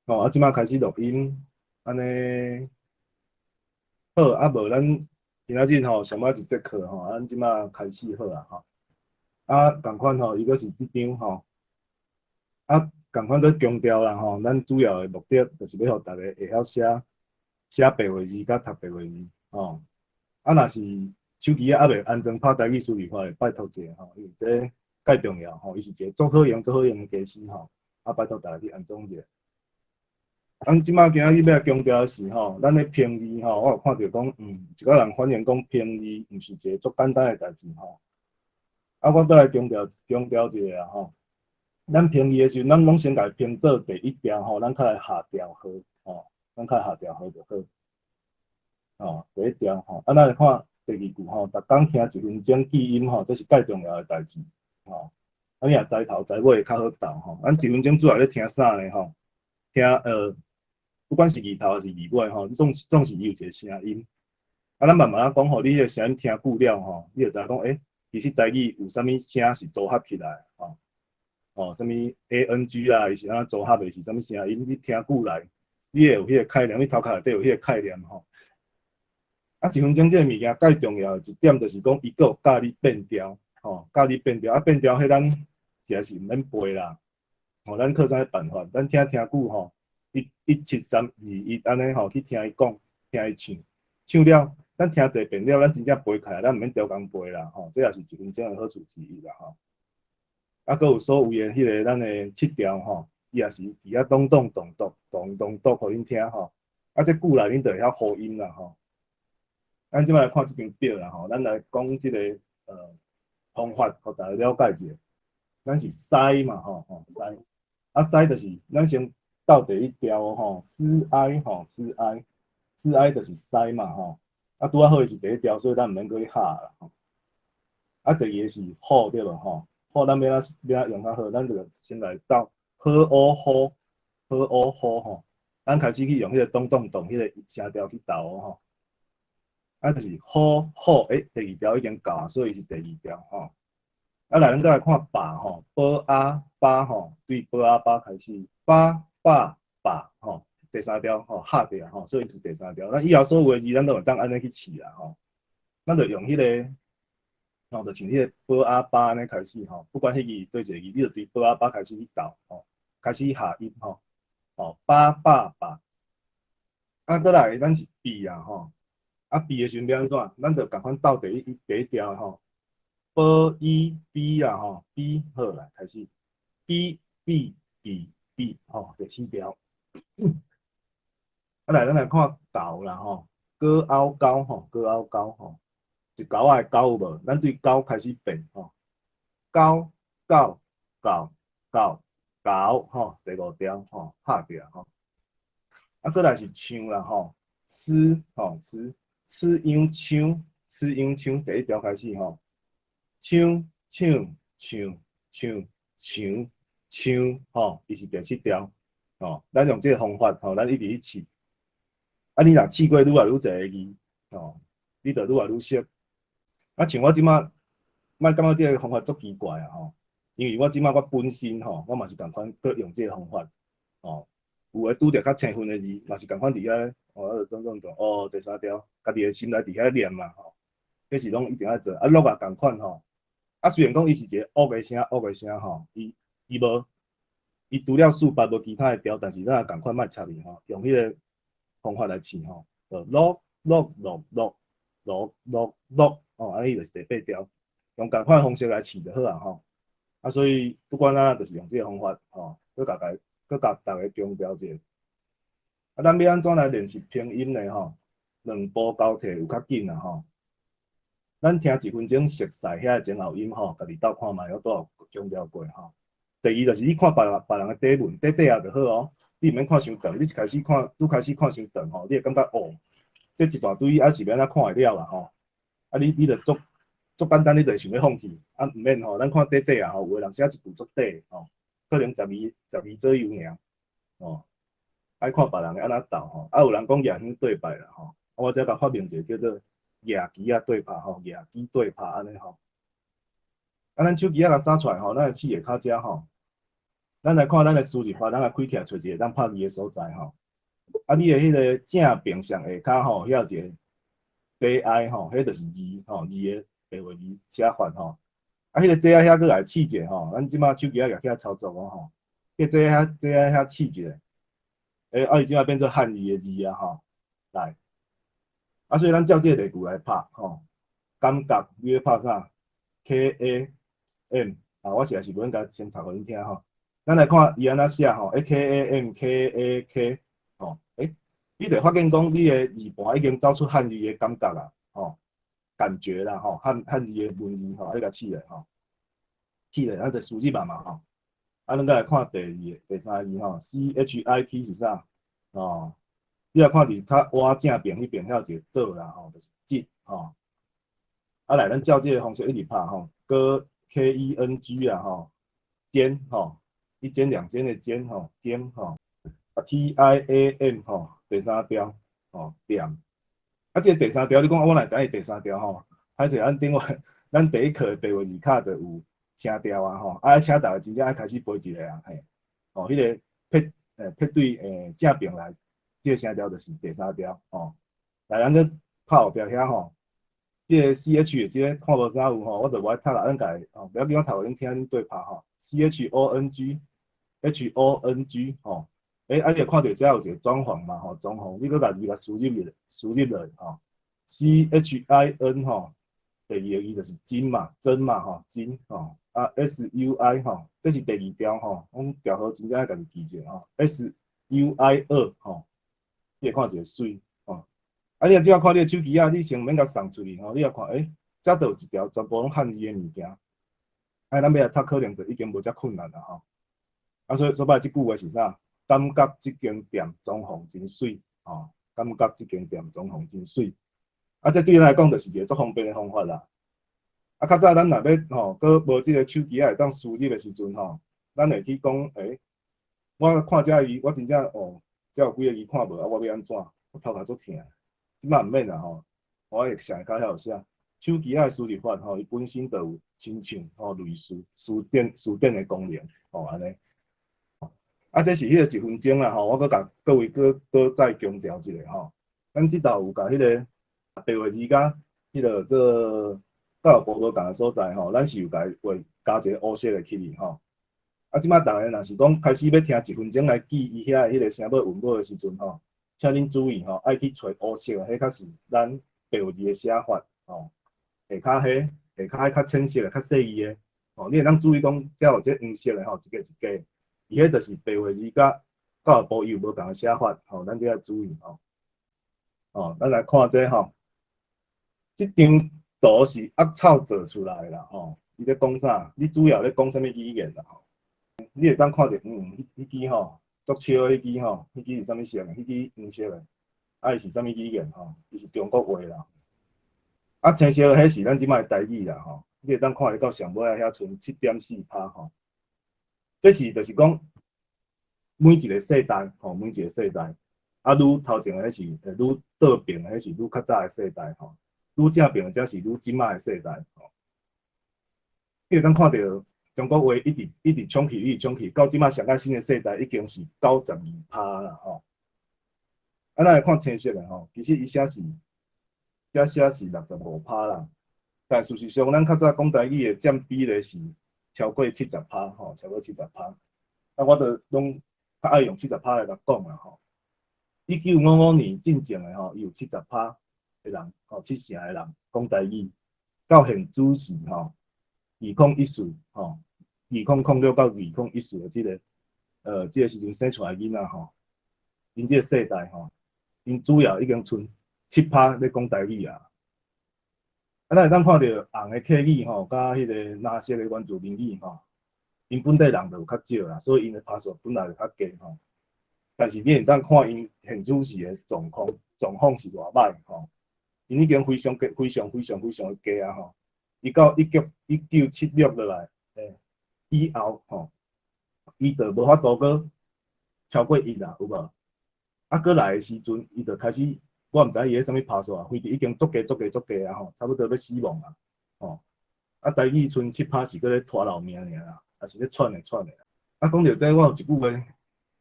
吼，啊，這擺開始錄音，按呢好，啊無咱今仔日吼上尾一節課吼，咱這擺開始好啊吼。啊，仝款吼，伊閣是這張吼，啊，仝款閣強調啦吼，咱主要的目的就是欲予逐家會曉寫寫白話字佮讀白話字吼。啊，若是手機仔猶未安裝拍台語輸入法的，拜託一下吼，因為這蓋重要吼，伊是一個足好用、足好用的機器吼，啊，拜託逐家去安裝一下。咱這擺今仔日欲來強調的是吼，咱咧拼字吼，我有看著講，一寡人反映講拼字毋是一個足簡單的代誌吼。啊，我閣來強調強調一下啊吼，咱拼字的時陣，咱攏先共伊拼做第一調吼，咱較來下調號吼，咱較來下調號就好。吼，第一調吼，啊，咱來看第二句吼，逐工聽一分鐘記音吼，這是蓋重要的代誌吼。啊，你若知頭知尾會較好鬥吼。咱一分鐘主要咧聽啥呢吼？聽不管是字頭還是字尾吼，總是伊有一個聲音。啊，咱慢慢仔講吼，你彼個聲音聽久了吼，你就知影講，欸，其實台語有啥物聲是組合起來吼，哦，啥物 A N G 啊，伊是按怎組合的，是啥物聲音？你聽久來，你會有彼個概念，你頭殼內底有彼個概念吼。啊，一分鐘這個物件蓋重要的一點就是講，伊閣有教你變調，吼，教你變調。啊，變調彼咱實在是毋免背啦，吼，咱靠啥物辦法？咱聽聽久吼。一、一、七、三、二、一，按呢吼去聽伊講，聽伊唱，唱了，咱聽濟遍了，咱真正背起來，咱毋免刁工背啦，吼，這也是一分鐘的好處之一啦，吼。啊，閣有所謂的彼個咱的七調吼，伊也是佇遐咚咚咚咚咚咚咚，予恁聽吼。啊，這久來恁就會曉呼音啦，吼。咱這擺來看這張表啦，吼，咱來講這個方法，予大家了解一下。咱是篩嘛，吼吼篩，啊篩就是咱先鬥第一調吼，S I 吼，S I S I 就是篩嘛吼，啊拄仔好伊是第一調，所以咱毋免閣去下啦吼。啊，第二个是好對無吼？好，咱欲按怎欲按怎用較好？咱就先來鬥好烏好好烏好吼，咱開始去用彼個咚咚咚彼個聲調去鬥吼。啊，就是好好，欸，第二調已經到啊，所以是第二調吼。啊，來，咱閣來看把吼，波阿巴吼，對波阿巴開始，巴爸爸吼，第三調吼，下調吼，所以是第三調。咱以後所有的字，咱攏會當按呢去試啦吼。咱就用彼個，吼，就像彼個波阿巴按呢開始吼，不管彼字佗一個字，你就對波阿巴開始去鬥吼，開始下音吼，吼，巴爸爸。啊，閣來咱是比啊吼，啊比的時陣欲按怎？咱就仝款鬥第一調吼。波一 B 啊吼，B 好來開始，B B B B 吼，第四調。啊來，咱來看猴啦吼，高凹高吼，高凹高吼，一猴仔的猴有無？咱對猴開始變吼，高高高高高吼，第五調吼，拍掉吼。啊，閣來是唱啦吼，吃吼吃吃秧唱，吃秧唱，第一調開始吼。唱唱唱唱唱唱吼，伊是第七調吼。咱用這個方法吼，咱一直去試。啊，你若試過愈來愈濟个字吼，你就愈來愈熟。啊，像我這擺，莫感覺這個方法足奇怪啊吼，因為我這擺我本身吼，我嘛是仝款閣用這個方法吼。有的拄著較生分的字，嘛是仝款佇遐，哦，咚咚咚，哦，第三調，家己的心內佇遐念嘛吼。這是攏一定愛做。啊，落也仝款吼。啊，雖然講伊是一個惡的聲，惡的聲吼，伊伊無，伊除了四拍無其他的調，但是咱也仝款莫插伊吼，用彼個方法來試吼，就落落落落落落落，吼，按呢就是第八調，用仝款方式來試就好啊吼。啊，所以不管按怎，就是用這個方法吼，閣共大閣共逐家強調者。啊，咱欲按怎來練習拼音呢？吼，兩步交替有較緊啊吼。咱聽一分鐘熟似遐個前後音吼，家己鬥看覓，我拄有強調過吼。第二就是你看別人別人的短文，短短仔就好哦。你毋免看傷長，你一開始看，拄開始看傷長吼，你會感覺哦，這一大堆啊是欲按怎看會了啊吼？啊你就足足簡單，你就會想欲放棄。啊毋免吼，咱看短短仔吼，有的人寫一句足短吼，可能10字10字左右爾，吼。愛看別人的按怎鬥吼，啊有人講舉香對拜啦吼，我這共發明一個叫做舉旗仔對拍吼，舉旗對拍按呢吼。啊，咱手機仔共掃出來吼，咱來試下跤遮吼。咱來看咱的輸入法，咱來開起來揣一个當拍字的所在吼。啊，你的彼個正邊上下跤吼，遐有一個 J I 吼，彼就是字吼，字的白話字寫法吼。啊，彼個 J I 遐閣來試一下吼，咱這擺手機仔舉起來操作哦吼。彼個 J I 遐 J I 遐試一下，欸，啊，伊這擺變做漢字的字啊吼，來。啊，所以咱照這個例句來拍吼，感覺你欲拍啥？K A M 啊，我實在是無應該先讀予恁聽吼。咱來看伊按怎寫吼，K A M K A K 吼，欸，你就發現講你的字盤已經走出漢字的感覺啦，吼，感覺啦，吼，漢字的文字吼，你共試咧吼，試咧，咱就輸入嘛吼。啊，咱再來看第二個、第三個字吼，C H I T 是啥？哦，你若看佇較倚正邊彼邊遐有一個做啦吼，就是節吼。啊，來，咱照這個方式一直拍吼，閣 K E N G 啊吼，間吼。一間兩間的間吼，間吼，啊 T I A M 吼，第三條吼，店。啊，這個第三條你講我哪會知影第三條吼？歹勢，咱頂下咱第一課的白話字卡就有聲調啊吼，啊，請逐家真正愛開始背一下啊嘿。哦，彼個撇撇對正邊來，這個聲調就是第三調吼。來，咱閣拍後壁遐吼，這個 C H 的這個看無啥有吼，我就無愛讀啦，咱家吼，不要緊，我讀予恁聽，恁對拍吼。C H O N G H O N G 吼，欸，啊，你會看著遮有一個裝潢嘛吼，裝潢，你閣共字共輸入入，輸入落吼。C H I N 吼，第二個字就是金嘛，真嘛吼，金吼，啊 S U I 吼，這是第二條吼，阮調好真正愛家己記者吼。S U I 二吼，你會看一個媠吼。啊，你若這下看你的手機仔，你先毋免共送出去吼，你若看，欸，遮都有一條全部攏漢字的物件，啊，咱欲來讀可能就已經無遮困難啦吼。啊，所以所擺這句話是啥？感覺這間店裝潢真媠，吼，感覺這間店裝潢真媠。啊，這對咱來講就是一個足方便的方法啦。啊，較早咱若欲吼，閣無這個手機仔會當輸入的時陣吼，咱會去講，欸，我看這字，我真正哦，這有幾個字看無啊，我欲按怎？我頭殼足疼。這擺毋免啦吼，我會上下跤遐有寫，手機仔的輸入法吼，伊本身就有親像吼類似詞典的功能，吼按呢。啊，這是彼個一分鐘啦吼，我閣共各位閣閣再強調一下吼。咱這兜有共彼個白話字佮彼個做教育部無仝的所在吼，咱是有共伊畫加一個烏色的起去吼。啊，這擺逐家若是講開始欲聽一分鐘來記伊遐的彼個聲母韻母的時陣吼，請恁注意吼，愛去揣烏色的，彼較是咱白話字的寫法吼。下跤彼下跤彼較淺色的、較細膩的，吼，你會當注意講，遮有這黃色的吼，一格一格，伊彼就是白話字佮教育部伊有無仝的寫法，吼，咱這愛注意吼。哦，咱來看這吼，這張圖是鴨草做出來的啦，吼，伊咧講啥？你主要咧講啥物語言啦？吼，你會當看著，彼支吼，足笑彼支吼，彼支是啥物色的？彼支黃色的，啊，伊是啥物語言吼？伊是中國話啦。啊，青色的彼是咱這擺的台語啦，吼，你會當看會到上尾仔遐賰7.4%吼。這是就是講每一個世代，吼，每一個世代，啊，愈頭前的彼是，愈倒邊的彼是愈較早的世代，吼，愈正邊的才是愈這擺的世代，吼。你會當看著中國話一直一直衝起，一直衝起，到這擺上較新的世代已經是92%啦，吼。啊，咱來看青色的吼，其實伊寫是，這寫是65%啦，但事實上，咱較早講台語的佔比例是超過七十趴，吼，超過七十趴。啊，我就攏較愛用七十趴來共講啦，吼。1955年進前的吼，伊有七十趴的人，吼，七成的人講台語。到現主時吼，2014吼，2006到2014的這個時陣生出來囡仔吼，𪜶這個世代吼，𪜶主要已經賰7%咧講台語啊。啊，咱會當看著紅的客語吼，佮彼個藍色的原住民語吼，𪜶本地人就有較少啦，所以𪜶的趴數本來就較低吼。但是你會當看𪜶現主時的狀況，狀況是偌歹吼。𪜶已經非常低、非常、非常、非常的低啊吼。伊到1976落來，欸，以後吼，伊就無法度閣超過一啦，有無？啊，閣來的時陣，伊就開始，我毋知伊彼啥物趴數啊，反正已經足低、足低、足低啊吼，差不多欲死亡啊，吼。啊，台語賰7%是閣咧拖老命爾啦，抑是咧喘的喘的。啊，講著這，我有一句話，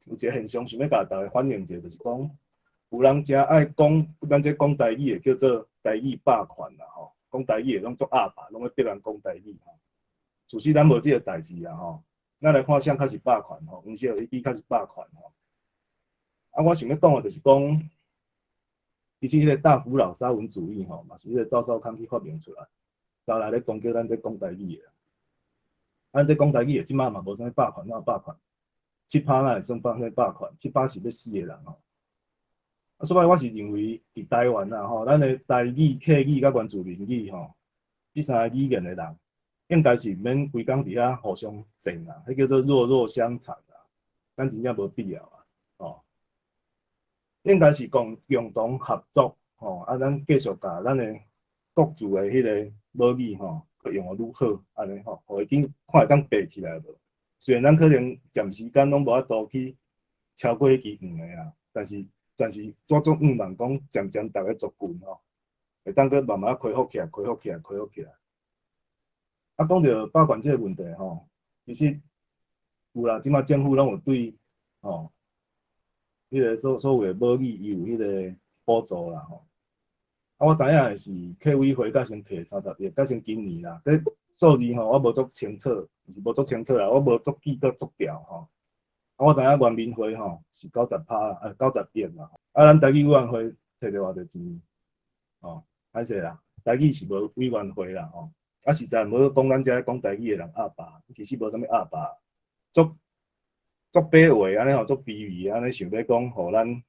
有一個現象想欲共逐家反映者，就是講，有人誠愛講，咱這講台語的叫做台語霸權啦吼，講台語的攏足鴨霸，攏欲逼人講台語吼。事實咱無這個代誌啦吼。咱來看啥較是霸權吼，黃小伊較是霸權吼。啊，我想欲講的就是講，其實彼個大福老沙文主義吼，嘛是彼個趙少康去發明出來，後來咧攻擊咱這講台語的。咱這講台語的，這馬嘛無啥物霸權，哪有霸權？7趴哪會算啥物霸權？7趴是欲死的人吼。啊，所以我是認為佇台灣啦吼，咱的台語、客語佮原住民語吼，這三个語言的人，應該是毋免規工佇遐互相戰啦，彼叫做弱弱相殘啦，咱真正無必要啊，吼。應該是共共同合作吼，啊，咱繼續共咱的各自的彼个母語吼，閣用予愈好，按呢吼，予伊緊看會當爬起來無？雖然咱可能暫時間攏無法度去超過彼支黃的啊，但是我總向望講，漸漸逐个族群吼，會當閣慢慢恢復起來，恢復起來，恢復起來。啊，講著霸權這个問題吼，其實有啦，這馬政府攏有對吼，彼个所謂的母語伊有彼个補助啦吼。啊，我知影的是客委會才先提30億，才先今年啦，這數字吼我無足清楚，毋是無足清楚啦，我無足記得足牢吼。啊，我知影原民會吼是90趴啦，90億啦。啊，咱台語委員會提著偌濟錢？吼，歹勢啦，台語是無委員會啦吼。啊，實在毋好講咱遮講台語的人鴨霸，其實無啥物鴨霸，足足卑微按呢吼，足卑微按呢想欲講，予咱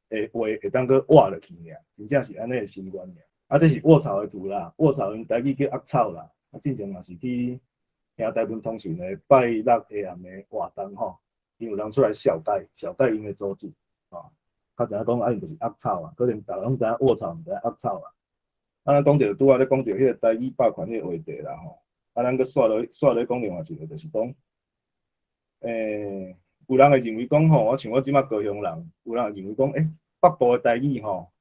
的話會當閣活落去爾，真正是按呢的心願爾。啊，這是臥槽的圖啦，臥槽𪜶台語叫鴨草啦。啊，進前嘛是去聽台文通訊的拜六下暗的活動吼，𪜶有人出來紹介，紹介𪜶的組織，吼，較知影講啊，𪜶就是鴨草啊，可能逐家攏知影臥槽，毋知影鴨草啊。啊，咱講著拄仔咧講著彼個台語霸權彼個話題啦吼。啊，咱閣煞落講另外一個，就是講，有人會認為講吼，我像我這馬高雄人，有人會認為講，北部的台語吼，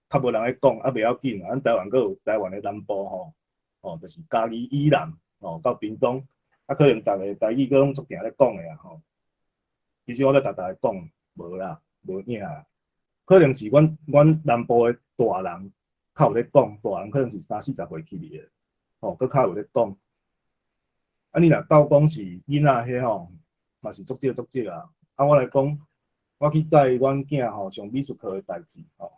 較無人咧講，啊袂要緊，咱台灣閣有台灣的南部吼，吼，就是嘉義以南，吼，到屏東，啊，可能逐個台語閣攏足定咧講的啊吼。其實我咧逐逐個講，無啦，無影啦，可能是阮南部的大人較有咧講，大人可能是三四十歲起的，吼，閣較有咧講。啊，你若鬥講是囡仔彼吼，嘛是足少足少啊。啊，我來講，我去載阮囝吼上美術課的代誌吼。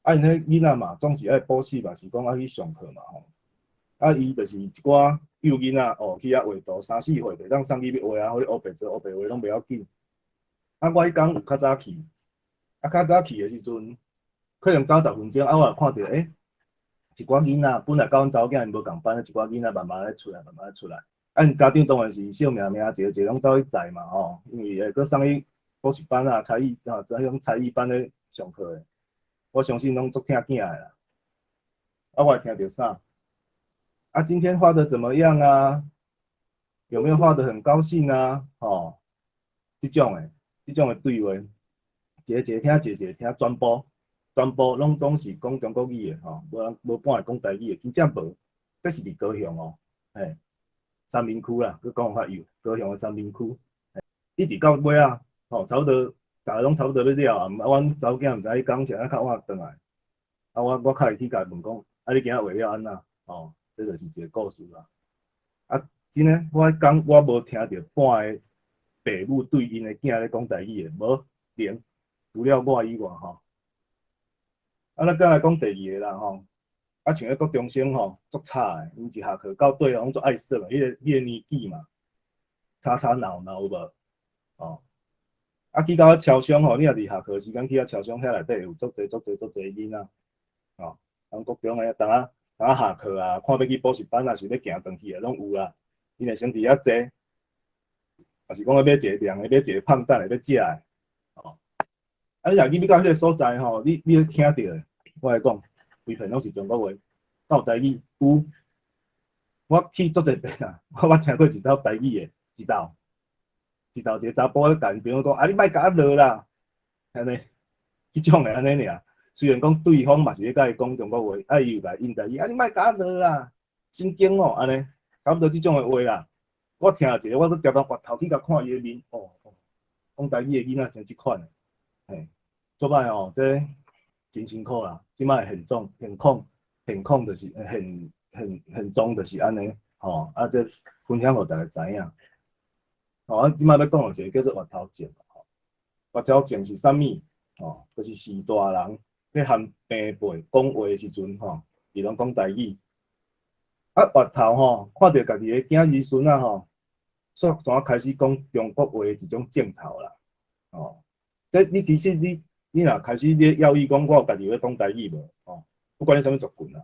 啊，𪜶彼囡仔嘛，總是愛補習嘛，是講愛去上課嘛吼。啊，伊就是一寡幼囡仔哦，去遐畫圖，三四歲就當送去欲畫啊，予你烏白做烏白畫攏袂要緊。啊，我彼工有較早去，啊，較早去的時陣，可能早10分鐘，啊，我就看著，一寡囡仔本來佮阮查某囝𪜶無仝班，一寡囡仔慢慢咧出來，慢慢咧出來。啊，𪜶家長當然是笑命命，一个一个攏走去載嘛吼，因為會閣送去補習班啊、才藝啊，這種才藝班咧上課的，我相信攏足疼囝的啦。啊，我會聽著啥？啊，今天畫得怎麼樣啊？有沒有畫得很高興啊？吼，這種的對話，一个一个聽，一個一個聽，全部攏總是講中國語的吼，無人無半個講台語的，真正無。這是佇高雄哦，嘿，三民區啦，閣講較幼，高雄的三民區，一直到尾仔，吼，差不多，逐家攏差不多欲了啊。啊，阮查某囝毋知彼工是按怎較晚轉來，啊，我較會去共伊問講，啊，你今仔畫了按怎？吼，這就是一個故事啦。啊，真的，我彼工我無聽著半个爸母對𪜶的囝咧講台語的，無零，除了我以外吼。啊，咱閣來講第二個啦吼。啊，像彼國中生吼，足吵的，𪜶一下課到底攏足愛耍的，彼個年紀嘛，吵吵鬧鬧有無？吼，啊，去到超商吼，你若佇下課時間去到超商遐內底有足濟足濟足濟囡仔，吼，人國中的當仔當仔下課啊，看欲去補習班啊，是欲行轉去的攏有啦。𪜶會先佇遐坐，抑是講欲買一个涼的，買一个胖蛋的欲食的，吼。啊，你若入去到彼个所在吼，你咧聽著的，我來講，規片攏是中國話，敢有台語？有。我去足濟遍啊，我捌聽過一道台語的，一道，一道一个查埔咧共𪜶朋友講，啊，你莫共我落啦，按呢，這種的按呢爾。雖然講對方嘛是咧共伊講中國話，啊，伊又共伊應台語，啊，你莫共我落啦，神經哦，按呢，差不多這種的話啦。我聽一下，我閣定定回頭去共看伊的面，哦哦，講台語的囡仔生這款的，嘿，足歹哦，這真辛苦啦。這擺現狀現況現況就是現現現狀就是按呢，吼，啊，這分享予大家知影。吼，啊，這擺欲講的一个叫做越頭症，吼，越頭症是啥物？吼，就是序大人咧和平輩講話的時陣，吼，伊攏講台語。啊，越頭吼，看著家己的囝兒孫仔吼，煞怎開始講中國話的一種症頭啦，吼。這你其實你若開始咧猶豫講，我有家己咧講台語無？吼，不管你啥物族群啦，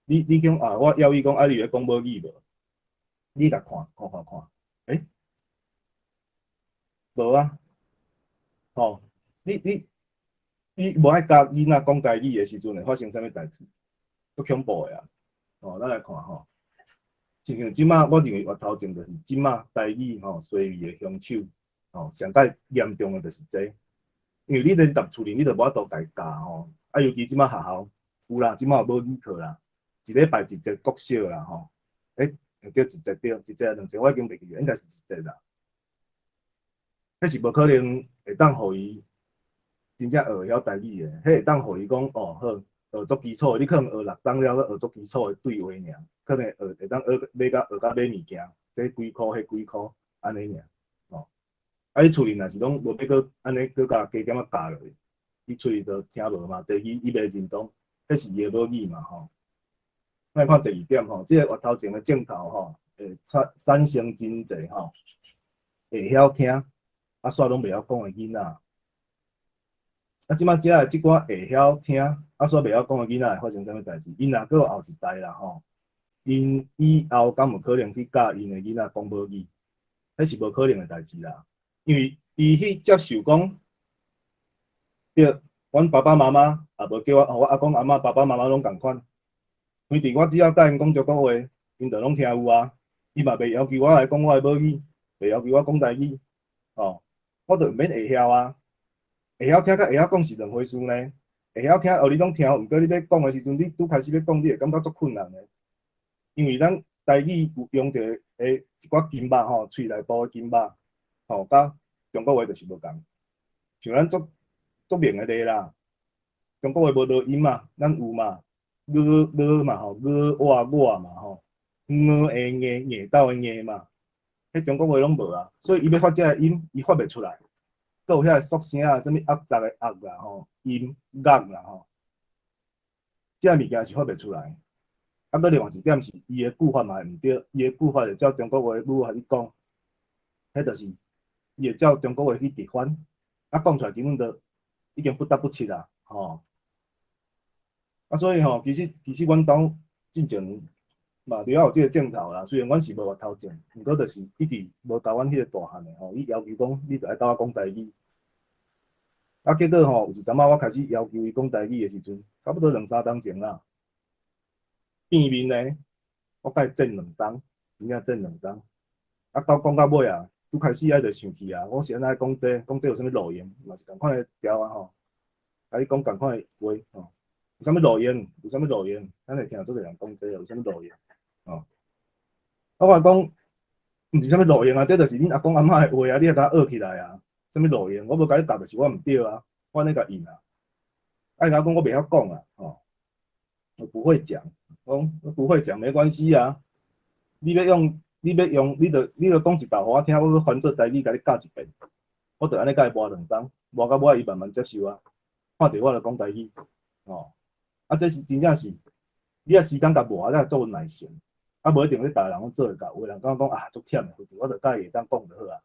你講啊，我猶豫講啊，你有咧講母語無？你共看看看看，欸，無啊，吼，你無愛教囡仔講台語的時陣，會發生啥物代誌？足恐怖的啊！吼，咱來看吼，親像這馬，我認為越頭症就是這馬台語吼衰微的兇手，吼，上蓋嚴重的就是這個，因為你咧踮厝裡，你就無法度共伊教吼，啊，尤其這馬學校有啦，這馬有母語課啦，一禮拜一節國小啦吼，欸，對，一節對，一節兩節我已經袂記得，應該是一節啦。彼是無可能會當予伊真正學會曉台語的，彼會當予伊講哦好，學足基礎的，你可能學六冬了，閣學足基礎的對話爾，可能學會當學買甲學甲買物件，這幾箍彼幾箍按呢爾，吼。啊，你厝裡若是攏無欲閣按呢閣共加減仔教落去，伊喙就聽無嘛。第二，伊袂認同，彼是伊的母語嘛，吼。咱來看第二點吼，這個越頭症的症頭吼，會產產生真濟吼，會曉聽，啊，煞攏袂曉講的囡仔。啊，這擺遮的這寡會曉聽，啊，煞袂曉講的囡仔會發生啥物代誌？𪜶若閣有後一代啦吼，𪜶以後敢有可能去教𪜶的囡仔講母語？彼是無可能的代誌啦，因為伊去接受講，對，阮爸爸媽媽也無叫我，我阿公阿嬤、爸爸媽媽攏仝款。反正我只要佮𪜶講中國話，𪜶就攏聽有啊。伊嘛袂要求我來講我的母語，袂要求我講台語，吼，我就毋免會曉啊。會曉聽佮會曉講是兩回事呢。會曉聽，哦，你攏聽，毋過你欲講的時陣，你拄開始欲講，你會感覺足困難的。因為咱台語有用著的一寡筋肉吼，喙內部的筋肉，吼，佮中國話就是無仝。像咱足足明的例啦，中國話無濁音嘛，咱有嘛，ㄌ ㄌ嘛吼，ㄌ 我我嘛吼，ㄩ的𠊎硬鬥的𠊎嘛，彼中國話攏無啊，所以伊欲發這个音，伊發袂出來。閣有遐个縮聲啊，啥物壓雜的壓啦吼，音壓啦吼，這个物件是發袂出來。啊，閣另外一點是，伊的句法嘛會毋對，伊的句法會照中國話語法去講，彼就是伊會照中國話去直翻，啊，講出來根本就已經不搭不切啦，吼。啊，所以吼，其實阮兜進前嘛著有這個症頭啦，雖然阮是無越頭症，毋過就是一直無教阮彼个大漢的吼，伊要求講你著愛佮我講台語。啊，結果吼，有一陣仔我開始要求伊講台語的時陣，差不多兩三冬前啦，變面呢，我共伊戰兩冬，真正戰兩冬。啊，到講到尾啊，拄開始愛就生氣啊，我是按怎講這個，講這個有啥物路用？嘛是仝款的調啊吼，共你講仝款的話吼，有啥物路用？有啥物路用？咱會聽足濟人講這個有啥物路用？吼，啊，我講毋是啥物路用啊，這就是恁阿公阿嬤的話啊，你愛共我學起來啊。啥物路用？我無共你教，就是我毋對啊，我按呢共應啊。啊，伊共我講我袂曉講啊，吼，我不會講，我講我不會講沒關係啊。你欲用，你欲用，你著講一道予我聽，我閣翻做台語共你教一遍。我就按呢共伊磨兩冬，磨到尾伊慢慢接受啊。看著我就講台語，吼，啊，這是真正是，你愛時間共磨，你愛足有耐性。啊，無一定你逐个人攏做會到，有的人感覺講啊，足忝的，我著佮伊會當講就好啊，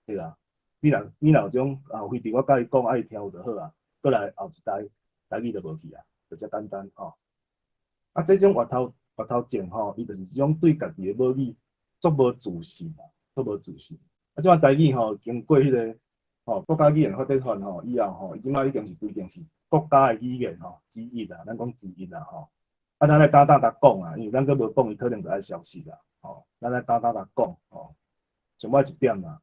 對啊。你若有這種啊，非得我佮伊講，啊伊聽有就好啊。過來後一代台語就無去啊，就遮簡單吼。啊，這種越頭症吼，伊就是這種對家己的母語足無自信啊，足無自信。啊，這擺台語吼，經過彼個吼國家語言發展法吼以後吼，伊這擺已經是規定是國家的語言吼之一啦，咱講之一啦吼。啊，咱愛敢膽共講啊，因為咱閣無講，伊可能就愛消失啦，吼。咱愛敢膽共講吼，上尾一點啦，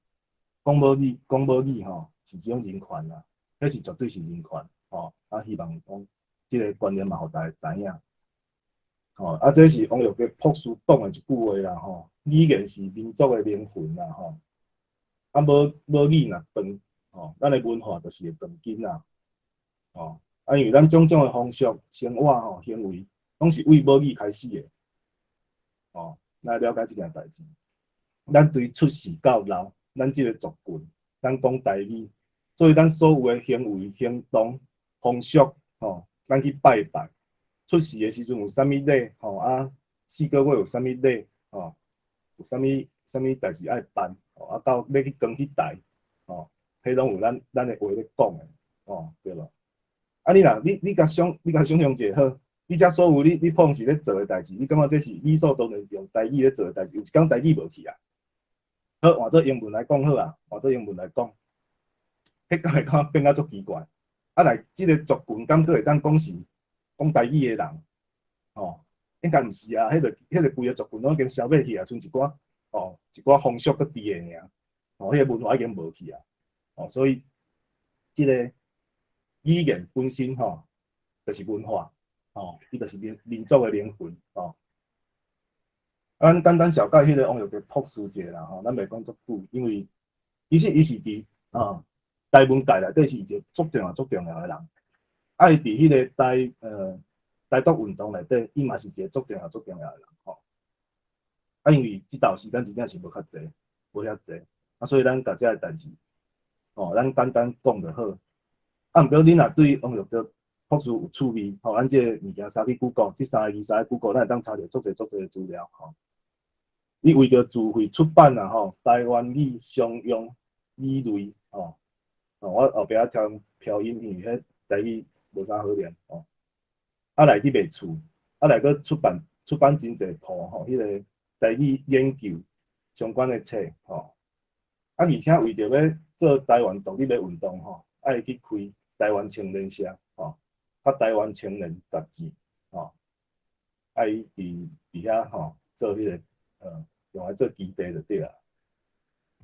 講母語，講母語吼是一種人權啦，彼是絕對是人權吼。啊，希望講這个觀念嘛，予大家知影。吼，啊，這是王玉杰博士講的一句話啦，吼。語言是民族的靈魂啦吼。啊，無母語若斷，吼，咱的文化就是會斷根啦，吼。啊，因為咱種種的風俗、生活吼、行為，攏是為母語開始的，吼。咱了解這件代誌。咱對出世到老，咱這个族群，咱講台語，所以咱所有的行為、行動、風俗，吼，咱去拜拜，出世的時陣有啥物禮，吼啊，4個月有啥物禮，吼，有啥物啥物代誌愛辦，吼啊，到欲去扛去台，吼，彼攏有咱咱的話咧講的，吼，對無？啊，你若你你共想，你共想象者好，你遮所有你你碰是咧做的代誌，你感覺這是理所當然用台語咧做的代誌，有一工台語無去啊？好，換做英文來講好啊，換做英文來講，彼敢會感覺變甲足奇怪。啊來，這个族群敢閣會當講是講台語的人，吼，應該毋是啊，彼个彼个規个族群攏已經消滅去啊，賰一寡吼一寡風俗閣佇的爾，吼，彼个文化已經無去啊，吼，所以這个語言本身吼，就是文化，吼，伊就是民民族的靈魂，吼。咱簡單小介彼个王育德博士一下啦，吼，咱袂講足久，因為其實伊是佇啊台文界內底是一個足重要、足重要的人。啊，伊佇彼个台呃台獨運動內底，伊嘛是一個足重要、足重要的人，吼。啊，因為這道時間真正是無較濟，無遐濟，啊，所以咱共這个代誌，吼，咱簡單講就好。啊，毋過恁若對王育德博士有趣味，吼，咱這个物件殺去 Google，這三个字殺去 Google，咱會當查著足濟足濟的資料，吼。伊為著自費出版啊，吼，台灣語常用語類，吼，哦，我後壁聽飄音，因為彼台語無啥好念，吼。啊來去賣厝，啊來閣出版出版真濟部吼，彼个台語研究相關的冊，吼。啊，而且為著欲做台灣獨立的運動，吼，愛去開台灣青年社，吼，佮台灣青年雜誌，吼，啊伊佇佇遐吼做彼个用來做基地就對啊。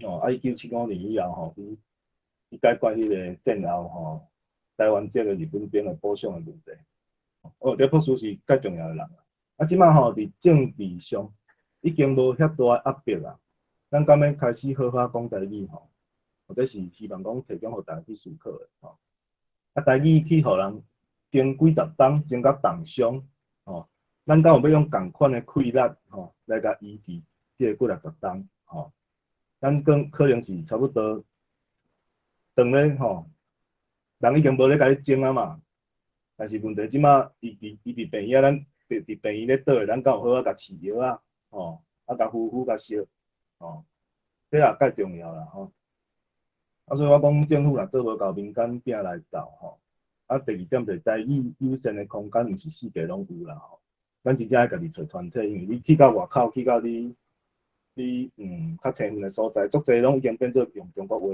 哦，啊，1975年以後吼，去去解決彼個戰後吼台灣籍的日本兵的補償的問題。哦，這博士是較重要的人啊。這擺吼佇政治上已經無遐大的壓迫啊。咱敢欲開始好好講台語吼，或者是希望講提供予大家去思考的吼。啊，台語去予人爭幾十冬，爭甲重傷吼。咱敢有欲用仝款的氣力吼來共醫治這個幾六十冬吼？咱講可能是差不多，當咧吼，人已經無咧共你爭啊嘛。但是問題這擺伊佇伊佇病院，咱佇佇病院咧倒的，咱敢有好好共飼藥啊？吼，啊共扶扶共錫，吼，這也較重要啦吼。啊，所以我講政府若做無夠，民間拼來鬥吼。啊，第二點就是台語友善的空間，毋是四界攏有啦吼。咱真正愛家己揣團體，因為你去到外口，去到你你較清遠的所在，足濟攏已經變做用中國話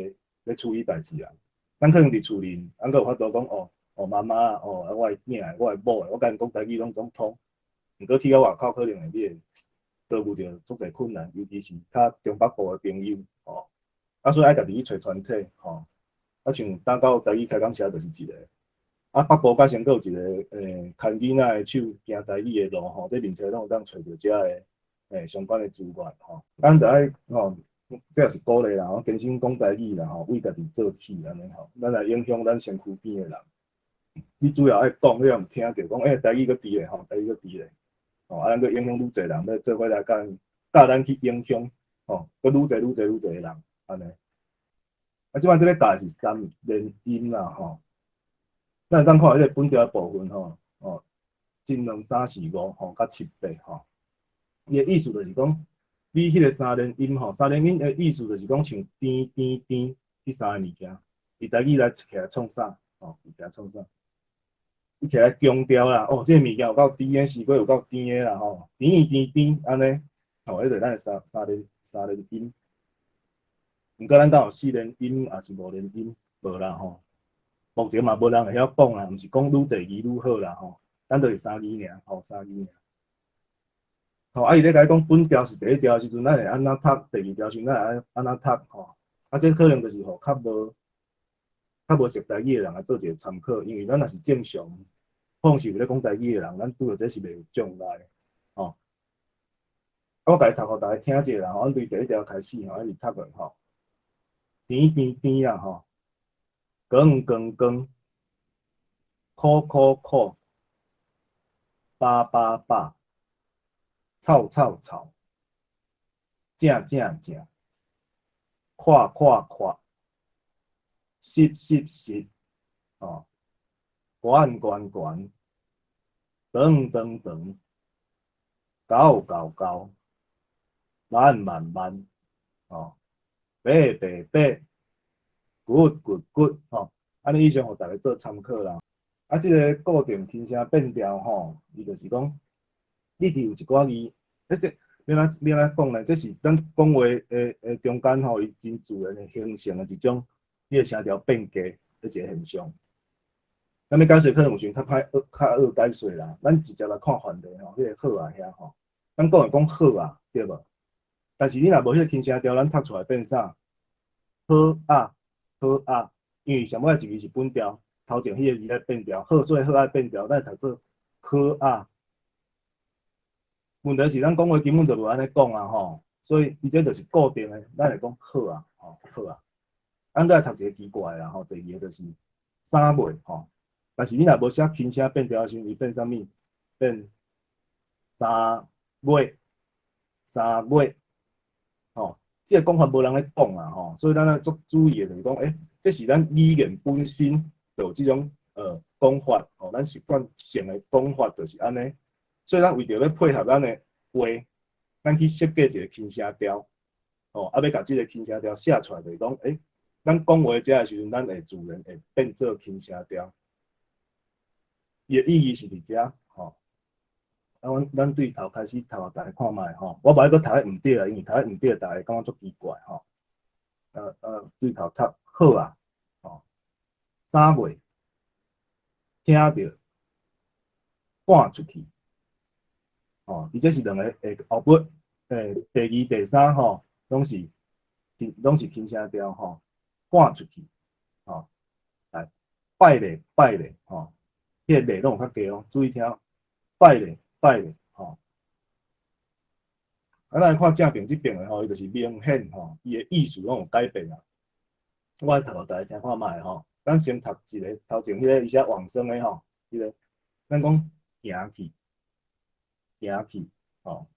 咧處理代誌啊。咱可能佇厝裡，咱閣有法度講哦，哦媽媽哦，啊我的囝的，我的某的，我共𪜶講台語攏總通。毋過去到外口，可能會你會遭遇著足濟困難，尤其是較中北部的朋友吼。啊，所以愛家己去揣團體吼。啊，像打到台語開講社就是一個。啊，北部較先閣有一個牽囡仔的手行台語的路吼，這面冊攏有當揣著遮个相關的資源吼。咱著愛吼，這也是鼓勵啦吼，堅守講台語啦吼，為家己做起按呢吼，咱來影響咱身軀邊的人。你主要愛講，你若毋聽著講，欸，台語閣佇咧吼，台語閣佇咧，吼，啊，咱閣影響愈濟人，欲做伙來共教咱去影響，吼，閣愈濟愈濟愈濟的人，按呢。啊，這擺這个教的是三連音啦吼。咱會當看彼个本調的部分吼，哦，一兩三四五吼，佮七八吼。伊的意思就是講，你彼个三連音吼，三連音的意思就是講像甜甜甜彼三个物件，佇台語來起來創啥？吼，起來創啥？伊起來強調啦，哦，這个物件有夠甜的，西瓜有夠甜的啦吼，甜甜甜按呢，吼，彼就是咱的三三連三連音。毋過咱敢有四連音，抑是五連音？無啦吼。目前嘛無人會曉講啦，毋是講愈濟字愈好啦吼，咱就是三字爾，吼，三字爾。吼，啊，伊咧共你講本調是第一調的時陣，咱會按怎讀？第二調時陣，咱會按按怎讀？吼，啊，這可能就是予較無較無熟台語的人來做一個參考，因為咱若是正常，可能是有咧講台語的人，咱拄著這是袂有障礙，吼。我共伊讀予逐家聽者啦吼，阮對第一條開始吼，一直讀落吼，甜甜甜啦吼，光光光，苦苦苦，飽飽飽，臭臭臭，正正正，闊闊闊，濕濕濕，吼，懸懸懸，長長長，厚厚厚，慢慢慢，吼，白白白，骨骨骨，吼，按呢以上予逐家做參考啦。啊，這个固定輕聲變調吼，伊就是講，你佇有一寡字，彼這欲按怎講呢？這是咱講話的中間吼，伊真自然的形成的一種，你的聲調變低的一個現象。咱欲解說可能有時較歹學，較學解說啦。咱直接來看範例吼，彼個好啊遐吼，咱講會講好啊，對無？但是你若無彼個輕聲調，咱讀出來變啥？好啊，好啊，因為上尾一字是本調，頭前彼個字愛變調，好所以好愛變調，咱會讀做好啊。問題是咱講話根本就無按呢講啊吼，所以伊這就是固定的，咱會講好啊，吼好啊。咱閣來讀一個奇怪的啦吼，第二個就是三尾吼，但是你若無寫輕聲變調的時陣，伊變啥物？變三月，三月，吼，這个講法無人咧講啊吼，所以咱愛足注意的就是講，這是咱語言本身就有這種講法，吼，咱習慣性的講法就是按呢，所以咱為著欲配合咱的話，咱去設計一個輕聲調，吼，啊，欲共這个輕聲調寫出來，就是講，咱講話遮的時陣，咱會自然會變做輕聲調。伊的意義是佇遮，吼。啊，阮對頭開始讀予逐家看覓吼，我無愛閣讀彼毋對啊，因為讀彼毋對，逐家感覺足奇怪吼。對頭讀好啊，吼，3月聽著趕出去，吼，伊這是兩个後尾，第二、第三吼，攏是輕聲調吼，趕出去，吼，來拜咧拜咧，吼，彼个咧攏有較低哦，注意聽，拜咧拜咧，吼。啊，咱來看正爿這爿的吼，伊就是明顯吼，伊的意思攏有改變啊。我來讀予逐家聽看覓吼，咱先讀一个頭前彼个伊寫往生的吼，彼个咱講行去，行去，吼，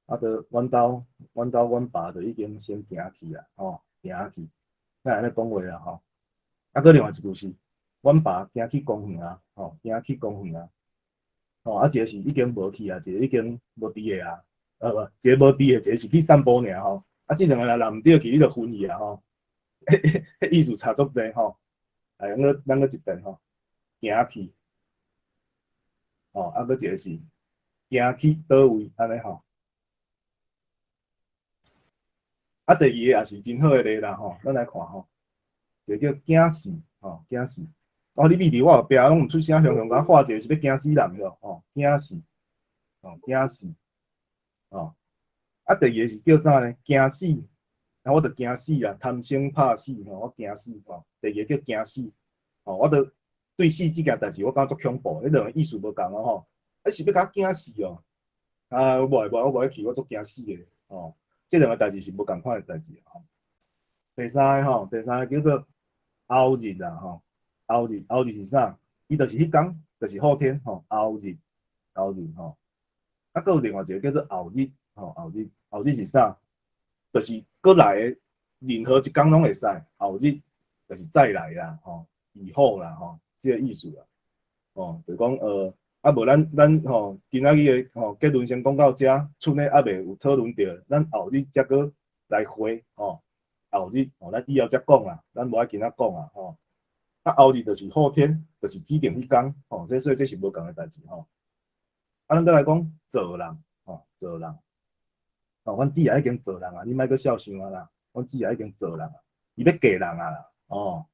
啊，著阮兜阮爸就已經先行去啊，吼，行去，咱按呢講話啦吼。啊，閣另外一句是，阮爸行去公園啊，吼，行去公園啊，吼，啊，一个是已經無去啊，一个已經無佇个啊，無，一个無佇個，一個是去散步爾吼，啊，這兩个若毋對去，你就昏去啊吼，彼意思差足濟吼。來，咱閣一遍吼，行去，吼，啊，閣一個是行去佗位，按呢吼。啊，第二個也是真好的例啦吼，咱來看吼，一个叫驚死，吼，驚死。哦，你覕佇我後壁攏毋出聲，雄雄共我畫一个是欲驚死人囉，吼，驚死，吼，驚死，吼。啊，第二個是叫啥呢？驚死，啊，我著驚死啦，貪生怕死吼，我驚死吼。第二個叫驚死，吼，我著對死這件代誌，我感覺足恐怖，彼兩個意思無仝哦吼。啊，是欲共我驚死哦？啊，我無愛，我無愛去，我足驚死的，吼。這兩個代誌是無仝款的代誌吼。第三个吼，第三个叫做後日啦吼，後日，後日是啥？伊就是彼工，就是後天吼，後日，後日吼。啊，閣有另外一個叫做後日，吼，後日，後日是啥？就是閣來的任何一工攏會使，後日就是再來啦，吼，以後啦，吼，這個意思啦，吼，就講啊無咱吼，今仔日的吼結論先講到遮，賰呢猶未有討論著，咱後日才閣來會，吼，後日吼，咱以後才講啦，咱無愛今仔講啊，吼。啊，後日就是後天，就是指定彼工，吼，這所以這是無仝的代誌，吼。啊，咱閣來講做人，吼，做人，吼，阮姊也已經做人啊，你莫閣痟想啊啦，阮姊也已經做人啊，伊欲嫁人啊啦，哦。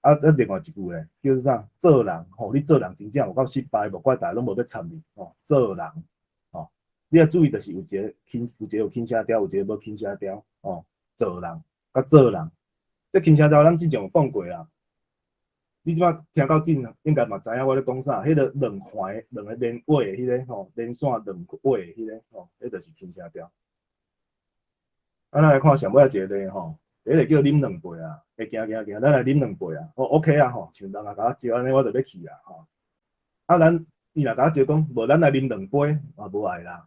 啊啊，另外一句咧，叫做啥？做人，吼，你做人真正有夠失敗，無怪逐家攏無欲參你，吼，做人，吼，你愛注意，就是有一个輕，有一个有輕聲調，有一个無輕聲調，吼，做人，佮做人，這輕聲調咱之前有講過啦。你這擺聽到這應該嘛知影我咧講啥，彼個兩環兩个連尾的彼个吼，連線兩尾的彼個吼，彼就是輕聲調。啊，咱來看上尾仔一個例吼，第一個叫啉兩杯啊，會行行行，咱來啉兩杯啊，哦 OK 啊吼，像人若共我招按呢，我就欲去啊吼。啊，咱伊若共我招講，無咱來啉兩杯，嘛無愛啦，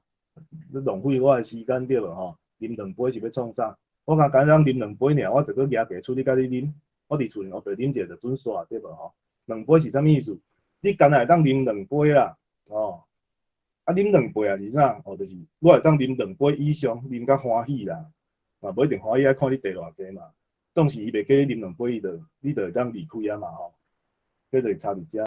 你浪費我的時間對無吼？啉兩杯是欲創啥？我敢敢當啉兩杯爾，我就閣舉家出去共你啉，我佇厝裡烏白啉一下就準煞對無吼？兩杯是啥物意思？你干焦會當啉兩杯啦，哦，啊啉兩杯啊是啥？哦，就是我會當啉兩杯以上，啉甲歡喜啦，嘛無一定歡喜，愛看你茶偌濟嘛。當時伊袂叫你啉兩杯，伊就你就會當離開啊嘛吼。這就是差佇遮。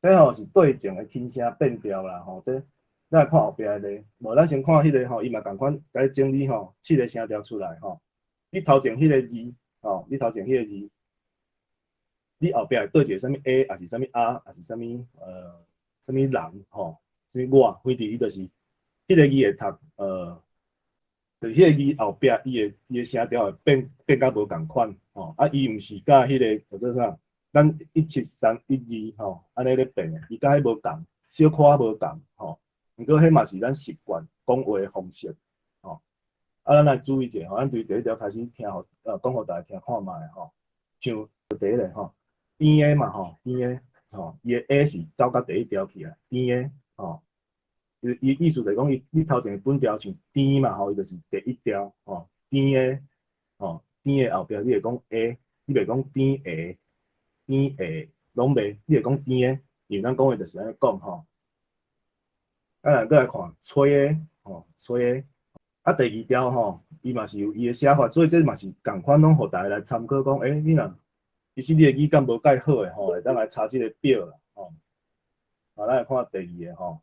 這吼是對症的輕聲變調啦吼，這咱來看後壁的例，無咱先看彼個吼，伊嘛仝款共你整理吼，七个聲調出來吼。你頭前彼個字吼，你頭前彼個字，你後壁會綴一個啥物 A，抑是啥物 R，抑是啥物人吼，啥物我，反正伊就是彼個字會讀就是彼個字後壁伊的聲調會變變甲無仝款吼，啊伊毋是佮彼個叫做啥？咱一七三一二吼，按呢咧變的，伊佮彼無仝，小可無仝吼。毋過彼嘛是咱習慣講話的方式吼。啊，咱來注意者吼，咱對第一條開始聽予講予大家聽看覓吼。像第一個吼，甜的嘛吼，甜的吼，伊的 A 是走到第一條去啊，甜的吼。伊伊意思就是講，伊你頭前的本調像甜嘛吼，伊就是第一調吼，甜的吼，甜的後壁你會講 A，你袂講甜的。甜的攏袂，你會講甜的，因為咱講話就是按呢講吼。啊，咱閣來看吹的吼，吹的，啊，第二調吼，伊嘛是有伊的寫法，所以這嘛是仝款攏予大家來參考講，欸，你若其實你的語感無蓋好的吼，會當來查這個表啦吼。好，咱來看第二個吼，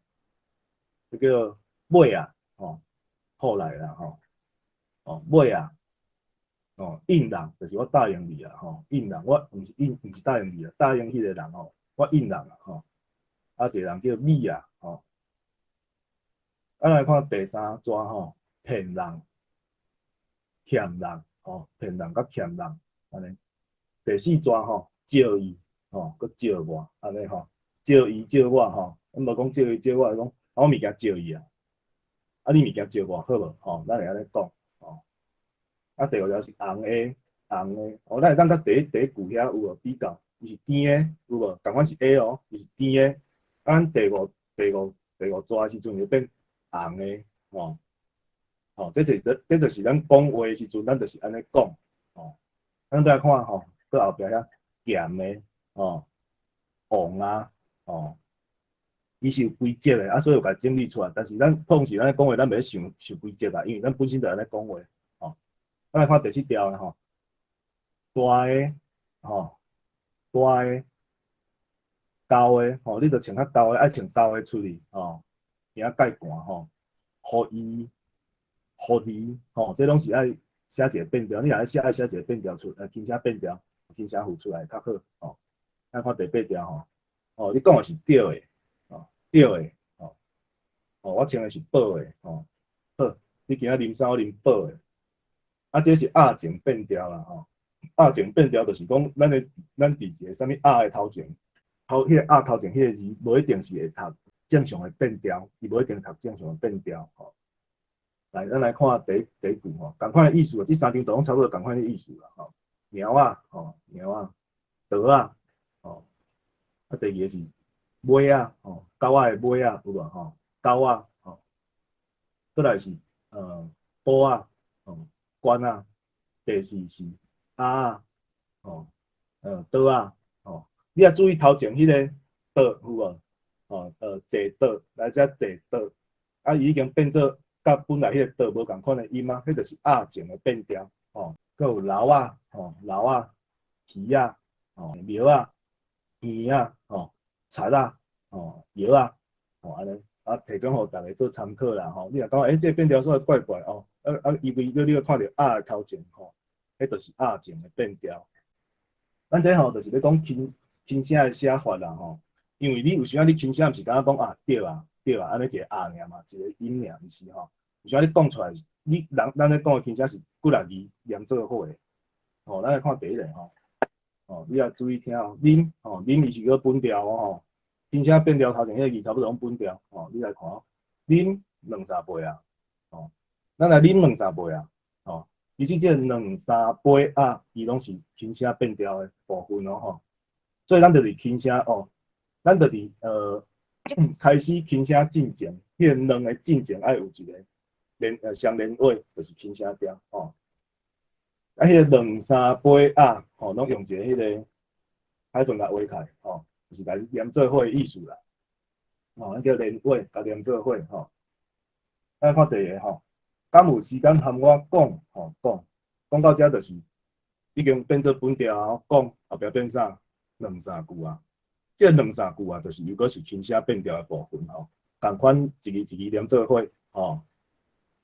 這叫尾仔吼，後來啦吼，哦尾仔。哦，應人就是我答應你啊，吼，應人我毋是應，毋是答應你啊，答應彼個人吼，我應人啊，吼，啊，一個人叫米啊，吼，啊來看第三逝吼，騙人、欠人，吼，騙人佮欠人，按呢。第四逝吼，借伊，吼，閣借我，按呢吼，借伊借我吼，阮無講借伊借我，講我物件借伊啊，啊你物件借我好無？吼，咱會按呢講。啊，第五條是紅的，紅的，哦，咱會當佮第一句遐有無比較？伊是甜的，有無？仝款是 A 哦，伊是甜的。啊，咱第五逝的時陣就變紅的，吼，吼，這就是咱講話的時陣，咱就是按呢講，吼。咱再來看吼，閣後壁遐鹹的，吼，黃啊，吼，伊是有規則的，啊，所以有共整理出來。但是咱碰時咱講話，咱袂想想規則啊，因為咱本身就按呢講話。咱來看第七條的吼，大的吼，大的，厚的吼，你著穿較厚的，愛穿厚的出去吼，驚蓋寒吼，予伊，予你吼，這攏是愛寫一個變調，你若愛寫愛寫一個變調出，輕聲變調，輕聲符出來較好吼。咱看第八條吼，哦，你講的是對的，哦，對的，吼，哦，我穿的是薄的，吼，好，你今仔啉啥？我啉薄的。啊，這是鴨前變調啦，吼，鴨前變調就是講，咱佇一個啥物鴨的頭前，頭彼個鴨頭前彼個字，無一定是會讀正常的變調，伊無一定讀正常的變調，吼。來，咱來看第一句吼，仝款的意思，這三張圖攏差不多仝款的意思啦，吼。貓仔，吼，貓仔，桌仔，吼，啊，第二个是尾仔，吼，狗仔的尾仔有無吼？狗仔，吼，閣來是布仔，吼。關仔，第四是鴨仔，吼，桌仔，吼，你愛注意頭前彼個桌有無？吼，坐桌來遮坐桌，啊，伊已經變做佮本來彼個桌無仝款的音啊，彼就是鴨前的變調，吼，閣有老仔，吼，老仔，魚仔，吼，廟仔，耳仔，吼，賊仔，吼，藥仔，吼，按呢，啊，提供予逐家做參考啦，吼，你若感覺欸，這個變調煞怪怪哦。啊啊，因為你會看著鴨的頭前吼，彼就是鴨前的變調。咱這吼就是欲講輕輕聲的寫法啦吼，因為你有時仔你輕聲毋是敢若講啊對啊對啊，按呢一個啊爾嘛，一個音爾，毋是吼。有時仔你講出來，你人咱咧講的輕聲是幾若字連做伙的。吼，咱來看第一個吼，哦，你也注意聽哦，啉吼，啉伊是閣本調哦吼，輕聲變調頭前彼个字差不多攏本調吼，你來看哦，啉兩三杯啊，吼，咱來啉兩三杯啊，吼，其實這兩三杯啊，伊攏是輕聲變調的部分哦吼，所以咱就佇輕聲哦，咱就佇開始輕聲進前，彼個兩个進前愛有一個連相連尾，就是輕聲調吼。啊，彼个兩三杯啊，吼，攏用一個彼个海豚來畫開，吼，就是來連做伙的意思啦。吼，咱叫連尾，共連做伙吼。咱看第二个吼，敢有時間含我講，吼講，講到遮就是已經變做本調啊，講後壁變啥？兩三句啊，這兩三句啊，就是又閣是輕聲變調的部分吼。仝款一字一字連做伙，吼，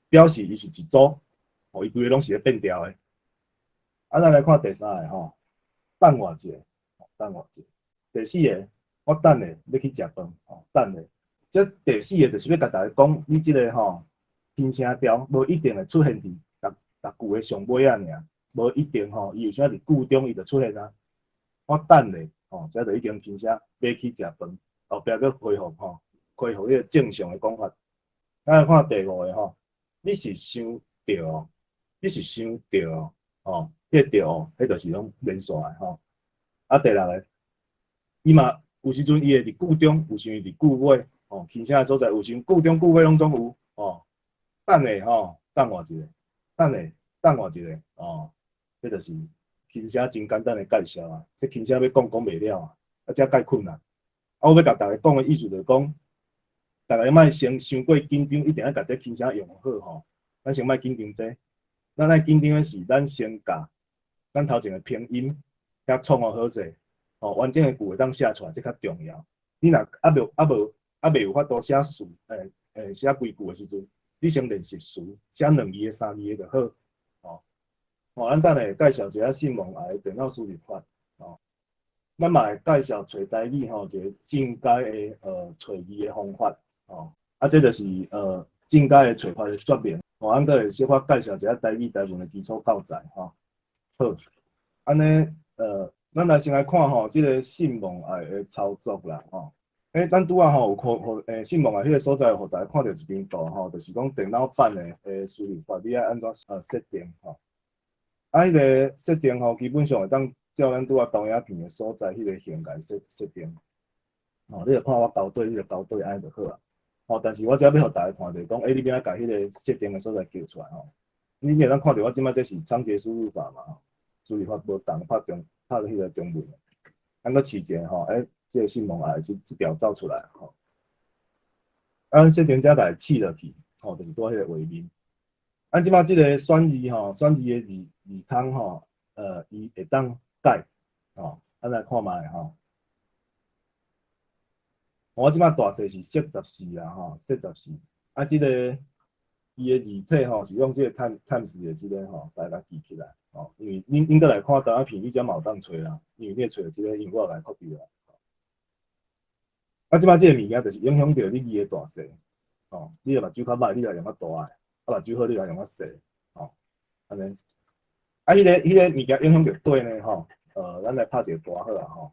表示伊是一組，吼，伊規个攏是咧變調的。啊，咱來看第三个吼，等我一下，等我一下。第四个，我等下欲去食飯，吼，等下。這第四个就是欲共大家講，你這个吼輕聲調無一定會出現佇逐逐句的上尾仔爾，無一定吼，伊有時佇句中伊就出現啊。我等下，吼，這就已經輕聲欲去食飯，後壁閣恢復吼，恢復彼個正常的講法。咱來看第五个吼，你是想著，你是想著，吼。彼個著，彼就是攏連線的吼。啊，第六个，伊嘛有時陣伊會佇句中，有時陣佇句尾，吼，輕聲的所在有時句中句尾攏總有，吼。等下吼，等我一下，等下，等我一下，哦，這就是輕聲真簡單的介紹啊。這輕聲欲講講袂了啊，啊，這蓋困難。啊，我欲共大家講的意思就是講，大家莫先傷過緊張，一定愛共這輕聲用好吼。咱先莫緊張這，咱愛緊張的是咱先共咱頭前的拼音遐創予好勢，吼，完整的句會當寫出來，這較重要。你若猶未有法度寫詞，寫規句的時陣，你先練習詞，寫兩字的、三字的就好，吼。吼，咱等下介紹一下姓蒙癌電腦輸入法，吼。咱嘛會介紹揣台語吼，一個進階的揣字的方法，吼。啊，這就是進階的揣法的說明。吼，咱閣會小可介紹一下台語台文的基礎教材，吼。好，按呢，咱來先來看吼，這个姓蒙癌的操作啦，吼。咱拄仔吼有看，予姓蒙癌彼个所在，予大家看著一張圖吼，就是講電腦版的輸入法，你愛按怎設定吼？啊，彼个設定吼，基本上會當照咱拄仔投影片的所在，彼个形來設定。吼，你著看我勾對，你著勾對按呢就好啊。吼，但是我這欲予大家看就是講，你欲按怎共彼个設定的所在叫出來吼？你會當看著我這擺這是倉頡輸入法嘛？吼，輸入法無仝拍中拍彼个中文。咱閣試一下吼，這个姓蒙癌這條走出來吼。啊，咱設定這來試落去，吼，就是佇彼个畫面。咱這擺這个選字吼，選字的字窗吼，伊會當改，吼，咱來看覓吼。我這擺大細是設14啦，吼，設十四。啊，這个伊的字體吼是用這个 Times 的這个吼來共記起來，吼，因為恁閣來看投影片，你才嘛有當揣啦，因為你會揣著這个，因為我有來 copy 啦。啊，這擺這个物件就是影響著你字的大細，吼，你的目睭較歹，你來用較大的；啊，目睭好，你來用較細，吼，按呢。啊，彼个物件影響著佗呢，吼，咱來拍一個圖好啊，吼，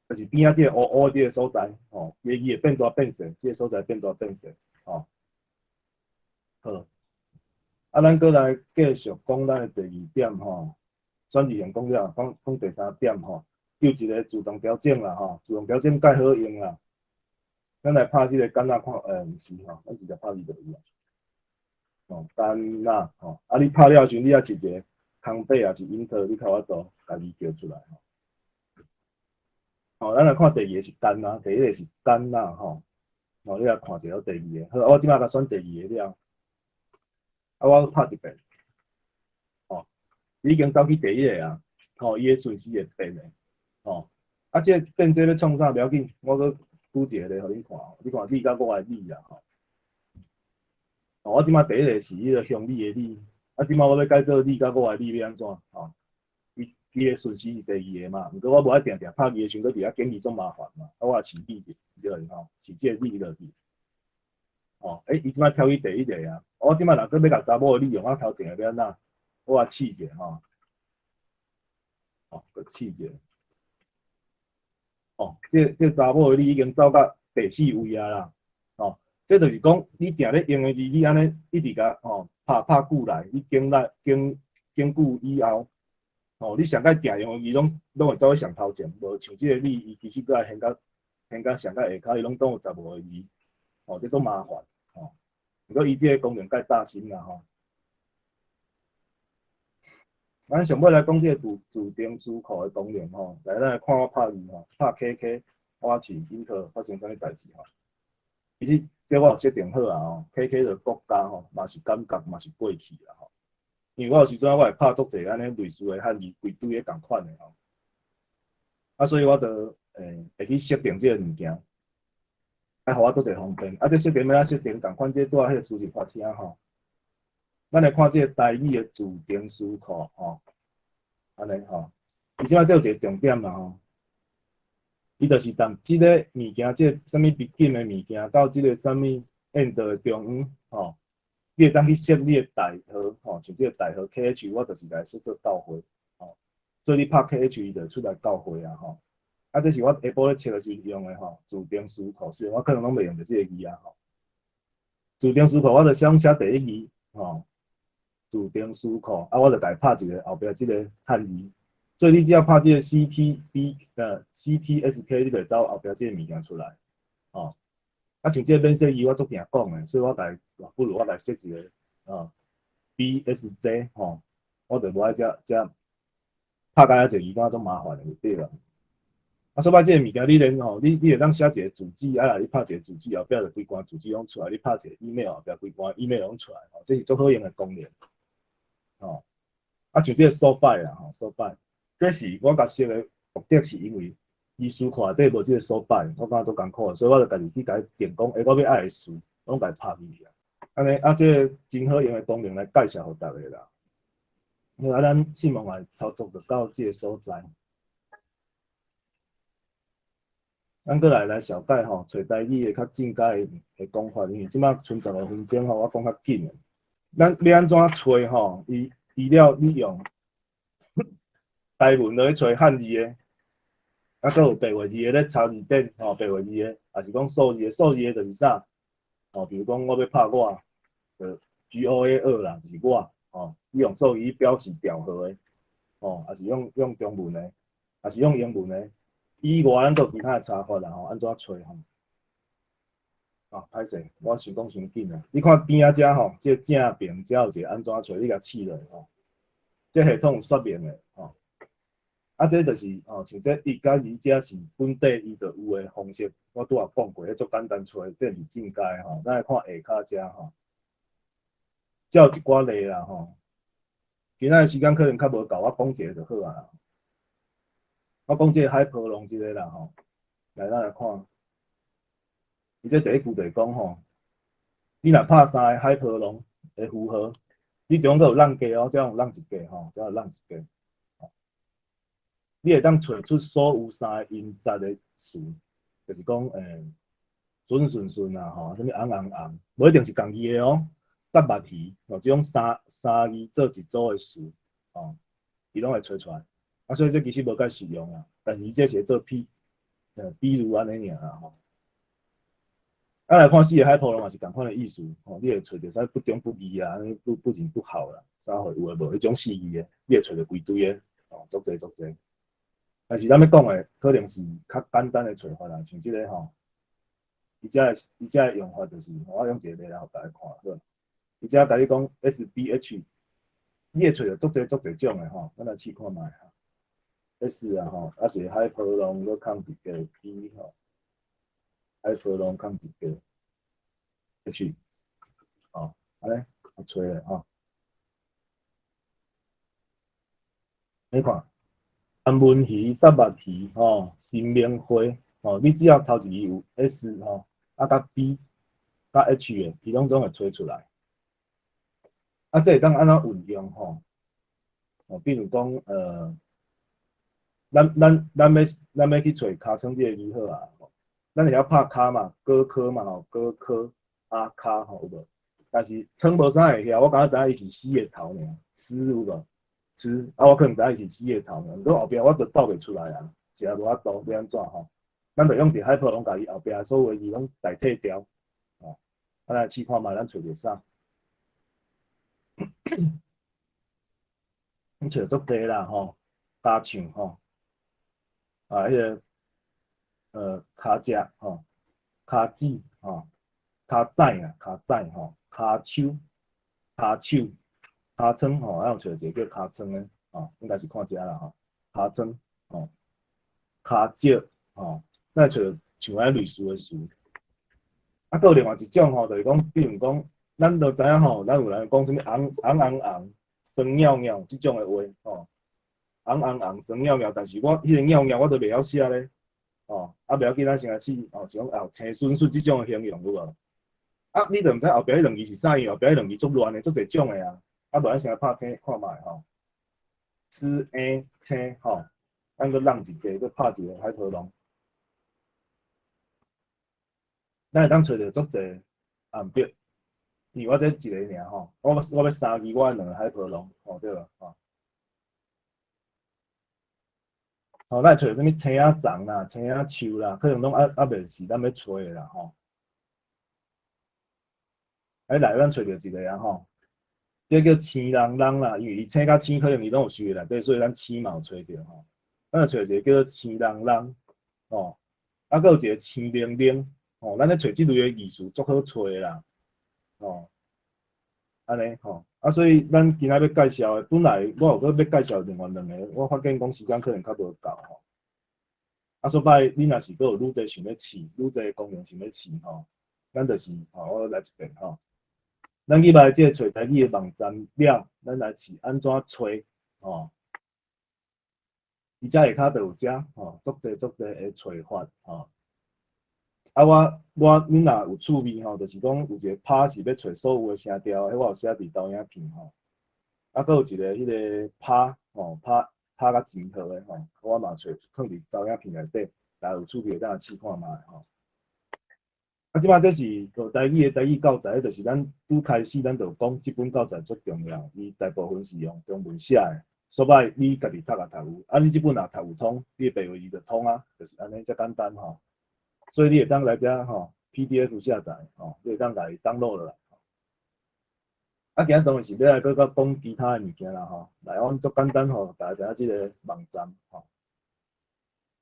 就是邊仔這个烏烏這个所在，吼，伊字會變大變細，這个所在變大變細，吼。好，啊，咱閣來繼續講咱的第二點吼，選字型講了，講講第三點吼，有一個自動調整啦，吼，自動調整蓋好用啦。咱來拍這個簡單看，毋是吼，咱直接拍字就有啦。哦，簡仔吼，啊，你拍了時陣，你愛試一個空白抑是 Enter，你較有法度共字叫出來吼。吼，咱來看第二个是簡仔，第一个是簡仔吼。吼，你來看一下第二个，好，我這擺共選第二个了。啊，我拍一遍，吼，已經走去第一个啊，吼，伊的順序會變的，吼，啊，這個變這欲創啥袂要緊，我閣舉一個例予恁看，你看你佮我的你啦，吼，我這擺第一个是彼个鄉里的里，啊，這擺我欲改做你佮我的你欲按怎？吼，伊的順序是第二个嘛，毋過我無愛定定拍字的時陣，閣佇遐建議足麻煩嘛，啊，我試你者，對吼，試這個你落去。哦，伊這擺跳去第一個啊！我這擺若閣欲共查某的你用我頭前的欲按怎？我來試者吼。哦，閣試者。哦，這查某的你已經走到第四位啊啦，哦，這就是講你定咧用的字，你按呢一直共吼拍拍久來，你經來經經久以後，吼，你上蓋定用的字攏攏會走去上頭前，無像這個你，伊其實閣來現甲現甲上蓋下跤，伊攏總有15個字，哦，這足麻煩，吼。毋過伊這个功能較大心啦，吼。咱上尾來講這個自自定詞庫的功能吼，來咱來看我拍字吼，拍 KK，我試 Enter 發生啥物代誌吼。其實這我有設定好啊吼，KK 的國家吼，嘛是感覺嘛是過去啦吼。因為我有時陣我會拍足濟按呢類似的漢字，規堆的仝款的吼。啊，所以我就會去設定這個物件，啊，予我足濟方便。啊，這設定欲按怎設定仝款，這拄仔彼個輸入法聽吼。咱來看這個台語的自定詞庫吼，按呢吼，伊這擺這有一個重點啦吼，伊就是當這个物件，這个啥物 begin 的物件，到這個啥物 end 的中央吼，你會當去設你的代號吼，像這個代號 KH，我就是來設做教會吼，所以你拍 KH 伊就出來教會啊吼。啊，這是我下晡咧測的時陣用的吼，自定詞庫，雖然我可能攏袂用著這個字啊吼。自定詞庫我就想寫第一字吼。自定詞庫，啊，我就共伊拍一个後壁這个漢字，所以你只要拍這個 CTSK，你就會走後壁這个物件出來，哦。啊，像這个免設字我足定講的，所以我共不如我來設一个啊 BSJ 吼，我就無愛遮遮拍共遐濟字，感覺足麻煩的就對啦。啊，所以這个物件你連吼，你會當寫一个住址，啊，你拍一个住址後壁就規關住址攏出來，你拍一个 email 後壁規關 email 攏出來，吼，這是足好用的功能。吼，啊，像這个 sort by 啦，吼，sort by，這是我共設的目的是因為伊詞庫內底無這个 sort by，我感覺足艱苦的，所以我就家己去共伊定講，欸，我欲愛的詞，攏共伊拍入去啊。按呢，啊，這个真好用的功能來介紹予大家啦。啊，咱希望來操作就到這个所在。咱閣來來小解吼，揣台語的較進階的講法，因為這擺賰15分鐘吼，我講較緊的。咱欲按怎揣吼？伊除了你用台文落去揣漢字的，啊，閣有白話字的咧查字典吼，白話字的，抑是講數字的，數字的就是啥？吼，比如講我欲拍我，就 GOA 2啦，就是我，吼，你用數字表示調號的，吼，抑是用中文的，抑是用英文的。以外，咱閣有其他的查法啦吼，按怎揣吼？啊，歹勢，我想講傷緊啊！你看邊仔遮吼，這個正邊遮有一個按怎揣，你共試落吼。這系統有說明的吼。啊，這就是吼，像這一佮二遮是本底伊就有的方式，我拄仔講過，彼足簡單揣，這是進階吼。咱來看下跤遮吼，這有一寡例啦吼。今仔的時間可能較無夠，我講一個就好啊。我講這個海波浪這個啦吼，來咱來看。伊這第一句就是講吼，你若拍三个海波浪的符號，你中間閣有空格哦，這樣有空一格吼，這有空一格。你會當揣出所有三个音節的詞，就是講順順順啊吼，啥物紅紅紅，無一定是仝字的哦。甲目魚哦，這種三三字做一組的詞哦，伊攏會揣出來。啊，所以這其實無介實用啊，但是伊這是做比如按呢爾啦吼。啊，來看四个海波浪嘛是仝款的意思，吼，你會揣著啥不中不義啊，不不仁不孝啦，啥貨有的無，彼種四字的，你會揣著規堆的，哦，足濟足濟。但是咱欲講的可能是較簡單的揣法啦，像這个吼，伊遮的用法就是，我用一个例來予大家看，好。伊遮共你講 SBH，你會揣著足濟足濟種的吼，咱來試看覓哈。S 啊吼，啊一个海波浪閣空一格 B 吼，海波浪空一格 H，吼，按呢，啊揣咧吼。你看，三文魚、虱目魚吼、新明花吼，你只要頭一字有 S 吼，啊佮 B、佮 H 的，伊攏總會揣出來。啊，這會當按怎運用吼？哦，比如講，咱欲去揣尻川這个字好啊，咱會曉拍跤嘛，哥科嘛吼，哥科阿跤吼有無？但是川無啥會曉，我敢若知影伊是死的頭爾，死有無？吃，啊，我可能知影伊是四葉頭，毋過後壁我就鬥袂出來啊，是啊，無法度，欲按怎吼？咱就用佇海波攏共伊後壁所有的字攏代替掉，吼，啊來試看覓，咱揣著啥？阮揣足濟啦吼，加唱吼，啊，彼个跤脊吼，跤趾吼，跤指啊，跤指吼，跤手，跤手，尻川吼，啊有揣一個叫尻川的，吼，應該是看這啦吼，尻川吼，跤脊吼，咱揣像按類似的詞。啊，閣有另外一種吼，就是講，比如講，咱都知影吼，咱有人講啥物紅紅紅紅，酸尿尿這種的話吼，紅紅紅，酸尿尿，但是我彼個尿尿我都袂曉寫咧，吼，啊袂要緊，咱先來試，吼，是講啊青筍筍這種的形容有無？啊，你就毋知後壁彼兩字是啥意，後壁彼兩字足亂的，足濟種的啊，啊無咱先來拍聽看覓吼，吃 A 青吼，咱閣挵一個，閣拍一個海波浪。咱會當揣著足濟紅筆，因為我這一个爾吼，我欲三支，我愛兩个海波浪，吼對無吼。吼，咱會揣著啥物青仔叢啦、青仔樹啦，可能攏猶未是咱欲揣的啦吼。哎來，咱揣著一个啊吼，這叫青人人啦，因為伊青佮青可能伊攏有收佇內底，所以咱青嘛有揣著吼。咱就揣一個叫做青人人，吼，啊，閣有一個青玲玲。吼，咱咧揣這類的字詞足好揣的啦，吼，按呢吼，啊，所以咱今仔欲介紹的，本來我有閣欲介紹另外兩个，我發現講時間可能較無夠吼。啊，所擺你若是閣有愈濟想欲試，愈濟功能想欲試吼，咱就是吼，我來一遍吼。咱去來這個揣台語的網站了，咱來試按怎揣吼。伊遮下跤就有遮吼，足濟足濟的揣法吼。啊，我恁若有趣味吼，就是講有一个拍是欲揣所有的聲調，彼我有寫佇投影片吼。啊，閣有一个彼个拍吼，拍拍較前號的吼，我嘛揣囥佇投影片內底，大家有趣味會當來試看覓吼。啊，這擺這是學台語的台語教材，就是咱拄開始咱就講這本教材足重要，伊大部分是用中文寫的，所以你家己讀也讀有，啊，你這本若讀有通，你的白話字就通啊，就是按呢遮簡單吼。所以你會當來遮吼，PDF 下載吼，你會當來 download 落來。啊，今仔當然是欲來閣閣講其他的物件啦吼，來，阮足簡單吼，大家知影這个網站吼，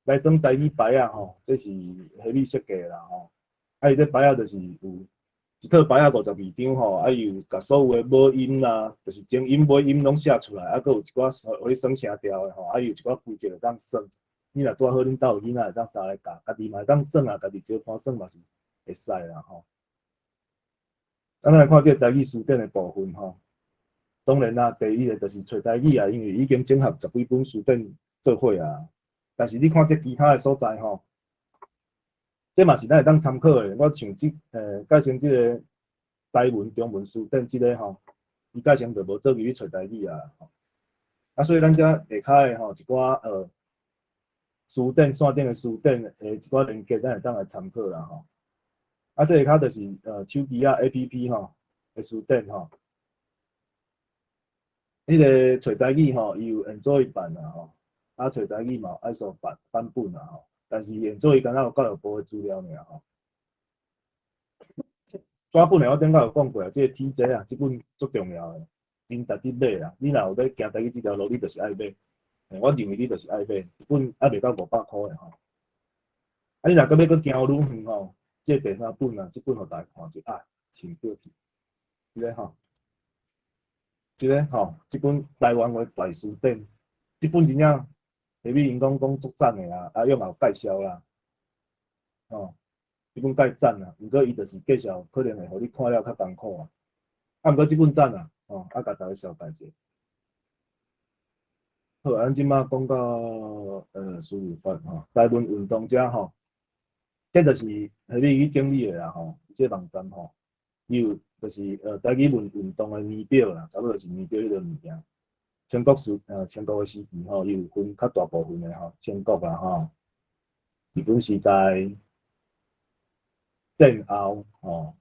來耍台語牌仔吼，這是彼米設計的啦吼。啊，伊這牌仔就是有一套牌仔52張吼，啊，伊有共所有的母音啦，就是前音尾音攏寫出來，啊，閣有一寡予你耍聲調的吼，啊，伊有一寡規則會當耍。你若拄好恁兜有囡仔會當三个教，家己嘛會當耍啊，家己相伴耍嘛是會使啦吼。咱來看這个台語辭典的部分吼，當然啦，第一个就是揣台語啊，因為已經整合十幾本辭典做伙啊。但是你看這其他的所在吼，這嘛是咱會當參考的。我像這蓋成這个台文中文辭典這个吼，伊蓋成就無做入去揣台語啊。啊，所以咱遮下跤的吼一寡辭典線頂的辭典的一寡連結，咱會當來參考啦吼。啊，這下跤就是手機仔 APP 吼的辭典吼。彼个揣台語吼，伊有 Android 版啦吼，啊揣台語嘛有 iOS 版版本啦吼，但是 Android 敢若有教育部的資料爾吼。紙本的我頂擺有講過啊，這个 TJ 啊，這本足重要的，真值得買啦。你若有欲行台語這條路，你就是愛買。我認為你就是愛買，一本猶袂到500箍的吼。啊，你若閣欲閣行愈遠吼，這個第三本啊，這本予大家看者啊，穿過去，這个吼，這个吼，這本台灣話大辭典，這本真正彼米𪜶講講足讚的啦，啊，用也有介紹啦，吼，這本蓋讚啊，毋過伊就是介紹可能會予你看了較艱苦啊，啊，毋過這本讚啊，吼，啊，共大家紹介者。好，咱這馬講到輸入法吼，台文運動者吼，這就是彼米去整理的啦吼，這個網站吼，伊有就是台語文運動的年表啦，差不多就是年表彼个物件。清國的時期吼，伊有分較大部分的吼，清國啦吼，日本時代、戰後吼，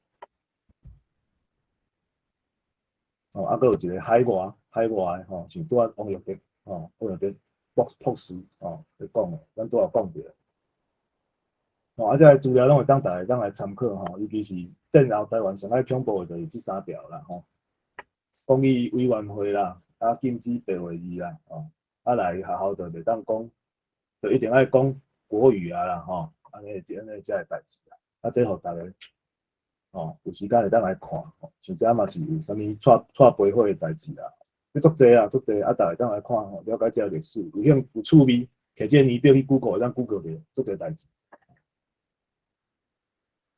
哦，啊，閣有一个海外，海外的吼，像拄仔王玉德吼，王玉德博博士吼咧講的，咱拄仔有講著。吼，啊，這个資料攏會當逐家當來參考吼，尤其是戰後台灣上愛恐怖的就是這三條啦吼。國語委員會啦，啊，禁止白話字啦，吼，啊來學校就袂當講，就一定愛講國語啊啦，吼，按呢按呢才會代誌啦。啊，這予逐家，吼，有時間會當來看，吼，像這嘛是有啥物蔡蔡培火的代誌啦，這足濟啊，足濟啊，逐家當來看吼，了解這個歷史，有興有趣味，摕這個年表去 Google 會當 Google 著，足濟代誌。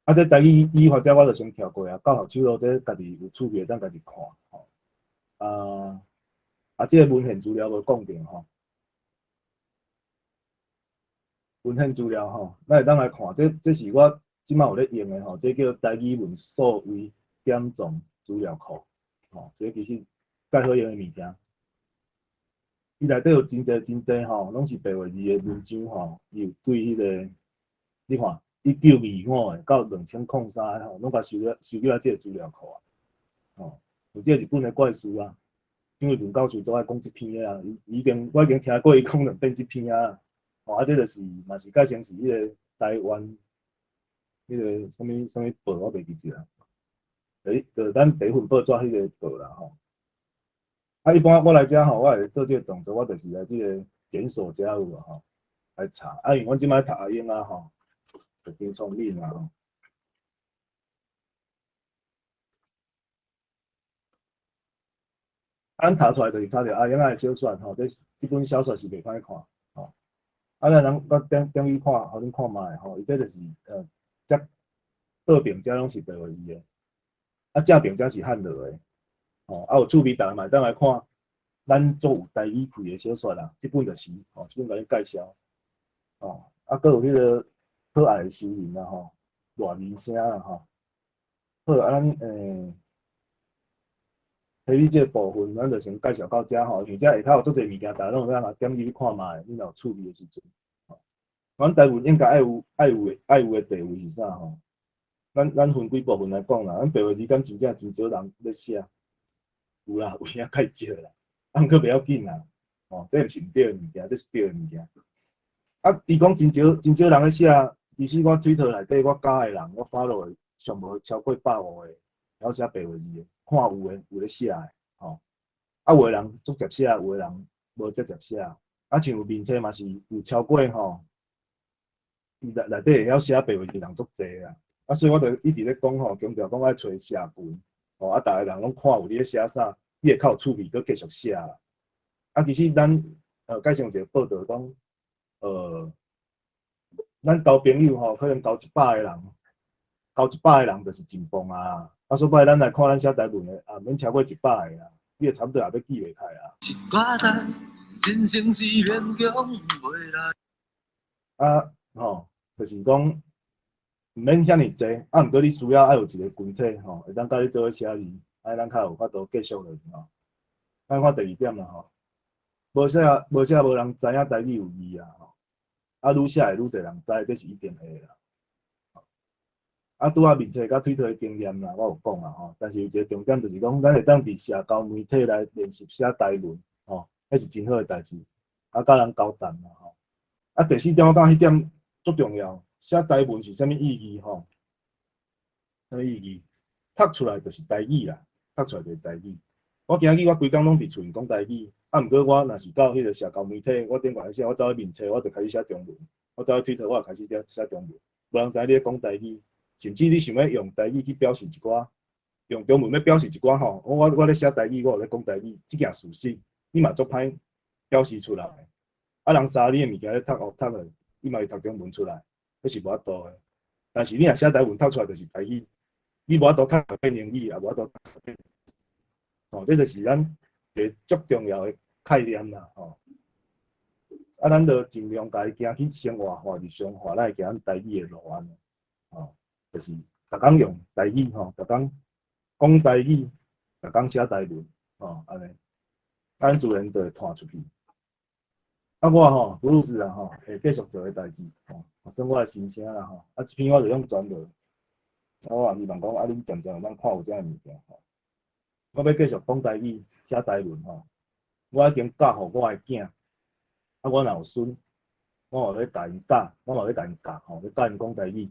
啊，這台語語法這我就先跳過啊，教學手路這家己有趣味會當家己看，吼。啊啊，這個文獻資料無講著吼，文獻資料吼，咱會當來看，這這是我這擺有咧用的吼，這叫台語文數位典藏資料庫，吼，這其實蓋好用的物件。伊內底有真濟真濟吼，攏是白話字的文章吼，伊有對彼個，你看1925的到2003吼，攏共收了收入來這個資料庫啊，吼，有這個日本的怪事啊。因為文教授都愛講這篇的啊，伊已經我已經聽過伊講兩遍這篇啊，吼啊，這就是嘛是改成是彼個台灣彼個啥物啥物報，我袂記得啊。就咱第一份報紙彼個報啦吼。啊，一般我來遮吼，我會做這個動作，我就是來這個檢索遮有無吼來查。啊，因為阮這擺讀阿英啊吼，就真聰明啊吼。咱讀出來就是查著阿英仔的小說吼，這這本小說是袂歹看吼。啊，咱人我點點去看，予恁看覓吼，伊這就是這倒邊遮攏是白話字的，啊正邊遮是漢字的，吼啊有趣味，逐家嘛會當來看，咱足有台語氣的小說啦，這本就是吼，這本共你介紹，吼啊，閣有彼個可愛的仇人啦吼，賴明聲啦吼，好啊，咱提你這個部分，咱就先介紹到遮吼，因為這下跤有足濟物件，逐家攏有通點入去看覓，你若有趣味的時陣。咱台灣應該愛有愛有的愛有的地位是啥吼？咱咱分幾部分來講啦，咱白話字敢真正真少人咧寫，有啦，有影較少啦，啊，毋過袂要緊啦，吼，這毋是毋對的物件，這是對的物件。啊，伊講真少真少人咧寫，其實我推特內底我加的人，我 follow 的上無超過150個，曉寫白話字的。看有的有咧寫的，吼，啊有的人足捷寫，有的人無遮捷寫，啊像有面冊嘛是有超過吼，伊內內底會曉寫白話字人足濟啦，啊所以我就一直咧講吼，強調講愛揣社群，吼啊逐个人攏看有你咧寫啥，你會較有趣味，閣繼續寫啦。啊其實咱蓋上一個報道講，咱交朋友吼，可能交100個人，交100個人就是真棒啊。啊，所以咱來看咱寫台文的，也免超過100個啦，你就差不多也欲記袂開啊。啊，吼，就是講毋免遐爾濟，啊，毋過你需要愛有一個群體，吼，會當佮你做伙寫字，按呢咱較有法度繼續落去吼。咱看第二點啦，吼，無寫無寫無人知影台語有字啊，吼，啊，愈寫會愈濟人知，這是一定會的啦。啊，拄仔面冊佮推特的經驗啦，我有講啊吼。但是有一個重點就是講，咱會當佇社交媒體來練習寫台文，吼，彼是真好的代誌。啊，佮人交談啦吼。啊，第四點我感覺彼點足重要，寫台文是啥物意義吼？啥物意義？讀出來就是台語啦，讀出來就是台語。我今日我規工攏佇厝裡講台語，啊，毋過我若是到彼個社交媒體，我頂懸寫，我走去面冊，我就開始寫中文；我走去推特，我就開始寫寫中文。無人知你咧講台語。甚至你想欲用台語去表示一寡，用中文欲表示一寡吼，我我我咧寫台語，我有咧講台語，這件事實，你嘛足歹表示出來。啊，人查你的物件咧讀學讀的，伊嘛會讀中文出來，彼是無法度的。但是你若寫台文讀出來就是台語，你無法度讀變英語，也無法度讀變。吼，這就是咱一個足重要的概念啦，吼。啊，咱就盡量共伊行去生活化、日常化，咱會行咱台語的路按呢，吼。就是逐工用台語吼，逐工講台語，逐工寫台文吼，按呢，咱自然就會傳出去。啊，我吼，布魯斯啊吼，會繼續做的代誌吼，算我的心聲啦吼。啊，這篇我就用轉落。啊，我也希望講，啊，恁漸漸會當看有這个物件吼。我欲繼續講台語，寫台文吼，我已經教予我的囝，啊，我若有孫，我嘛欲共𪜶教，我嘛欲共𪜶教吼，欲教𪜶講台語，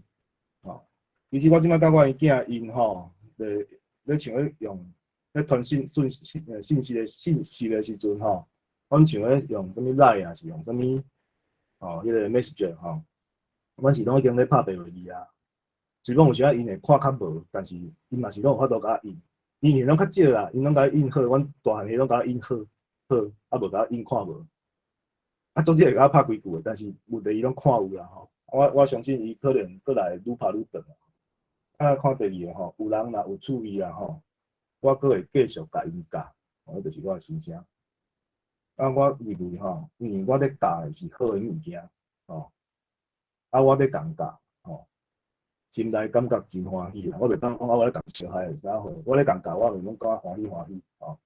吼。其實我這擺教我的囝，𪜶吼，咧咧像咧用咧傳訊訊息信息的信息的時陣吼，阮像咧用啥物 Line 啊，是用啥物吼，彼個 Messenger 吼，阮是攏已經咧拍白話字啊。雖講有時仔𪜶會看較無，但是𪜶嘛是攏有法度共我應。𪜶攏較少啦，𪜶攏共我應好，阮大漢彼攏共我應好，好，啊無共我應看無。啊，總之會共我拍幾句的，但是問題伊攏看有啦吼。我相信伊可能閣來愈拍愈長。啊，看第二个吼，有人若有趣味啦吼，我閣會繼續共𪜶教，吼，彼就是我的心聲。啊，我認為吼，因為我咧教的是好的物件，吼，啊，我咧共教，吼，心內感覺真歡喜啦。我袂當講啊，我咧共傷害是啥貨，我咧共教，我咪攏感覺歡喜歡喜，吼。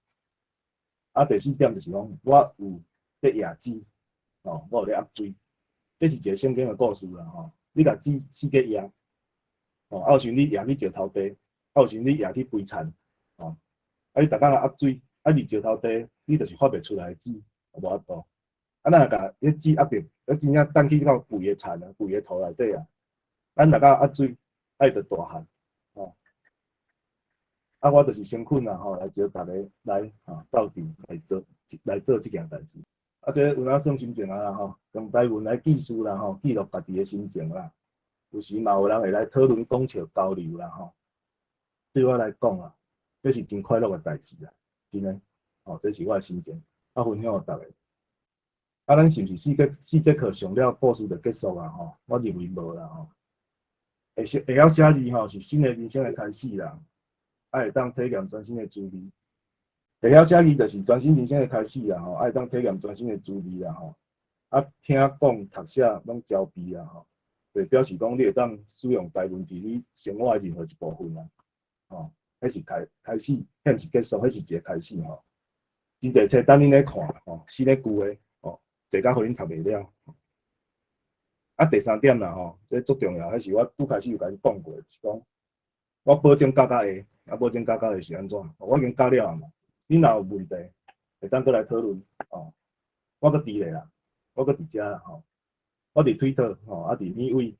啊，第四點就是講，我有咧壓水，吼，我有咧壓水，這是一個聖經的故事啦，吼。你共水四界壓，吼，啊有時你壓去石頭地，啊有時你壓去肥田，吼，啊你逐工壓水，啊佇石頭地，你就是發袂出來的籽，無法度。啊，咱若共彼籽壓著，啊真正等去到肥的田啊，肥的土內底啊，咱若共壓水，啊伊就大漢，吼。啊，我就是誠懇啊，吼，來招逐家來吼鬥陣來做來做這件代誌。啊，這有影算心情啊啦吼，用台文來記事啦吼，記錄家己的心情啦。有時嘛有人會來討論講笑交流啦吼。對我來講啊，這是真快樂的代誌啦，真的。吼，這是我的心情，啊，分享予逐家。啊，咱是毋是四節四節課上了故事就結束啊？吼，我認為無啦吼。會識會曉寫字吼，是新的人生的開始啦。啊，會當體驗全新的滋味。會曉寫字就是全新人生的開始啦吼，啊，會當體驗全新的滋味啦吼。啊，聽講讀寫攏交備啦吼，就表示講你會當使用台文佇你生活的任何一部分啦。吼，彼是開開始，彼毋是結束，彼是一個開始吼。真濟冊等恁咧看吼，新的舊的吼，濟甲予恁讀袂了。啊，第三點啦吼，這足重要，彼是我拄開始有共恁講過，是講我保證教甲會，啊，保證教甲會是按怎？我已經教了嘛。恁若有問題，會當閣來討論哦。我閣佇咧啦，我閣佇遮啦吼。我佇推特吼，啊佇物位，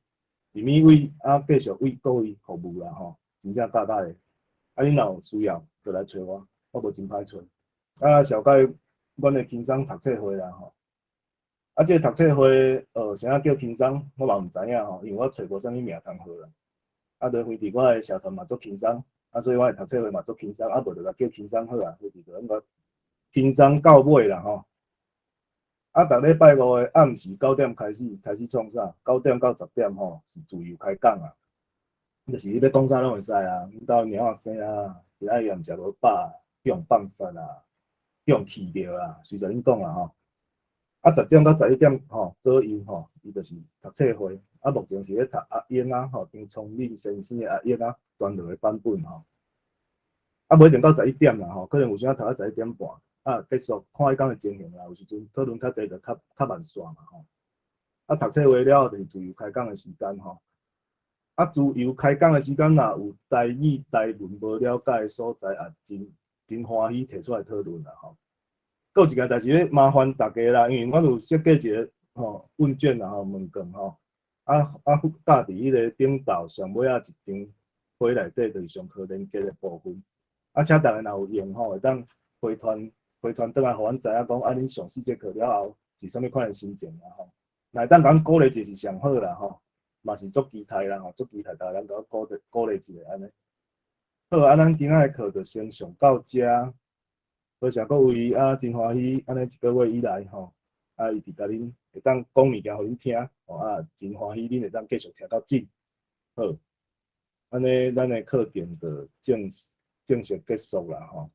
佇物位啊，繼續為各位服務啦吼，真正教甲會。啊，恁若有需要，就來揣我，我無真歹揣。啊，紹介阮的輕鬆讀冊會啦吼。啊，這個讀冊會，啥叫輕鬆，我嘛毋知影吼，因為我揣無啥物名通號啦。啊，就非佇我的社團嘛足輕鬆，啊，所以我的讀冊會嘛足輕鬆，啊，無就共叫輕鬆好啊，非佇就感覺輕鬆到尾啦吼。啊，逐禮拜五的暗時九點開始，開始創啥？9點到10點吼，是自由開講啊。就是你欲講啥攏會使啊，阮兜貓仔生啊，今仔日毋食無飽，去予放殺啊，去予氣著啊，隨便恁講啦吼。啊，10點到11點吼左右吼，伊就是讀冊會。啊，目前是咧讀阿英啊，吼，張聰敏先生的阿英啊，傳落的版本吼。啊，無一定到十一點啦吼，可能有時仔讀到11點半，啊，結束看彼工的情形啦。有時陣討論較濟就較較慢煞嘛吼。啊，讀冊會了後就是自由開講的時間吼。啊，自由開講的時間若有台語、台文無了解的所在，也真真歡喜提出來討論啦吼。閣有一件代誌欲麻煩大家啦，因為阮有設計一個吼問卷啦吼問卷吼，啊啊附加佇彼個頂頭上尾仔一張批內底，就是上課連結的部分。啊，請逐家若有閒吼，會當回傳回傳轉來，予阮知影講，啊，恁上四節課了後是啥物款的心情啦吼。若會當共阮鼓勵一下是上好啦吼，嘛是足期待啦吼，足期待逐家人共阮鼓勵鼓勵一下按呢。好，啊，咱今仔的課就先上到遮。多謝各位啊，真歡喜，按呢一個月以來吼，啊，一直共恁會當講物件予恁聽，吼啊，真歡喜恁會當繼續聽到這。好，按呢，咱的課程就正式正式結束啦吼。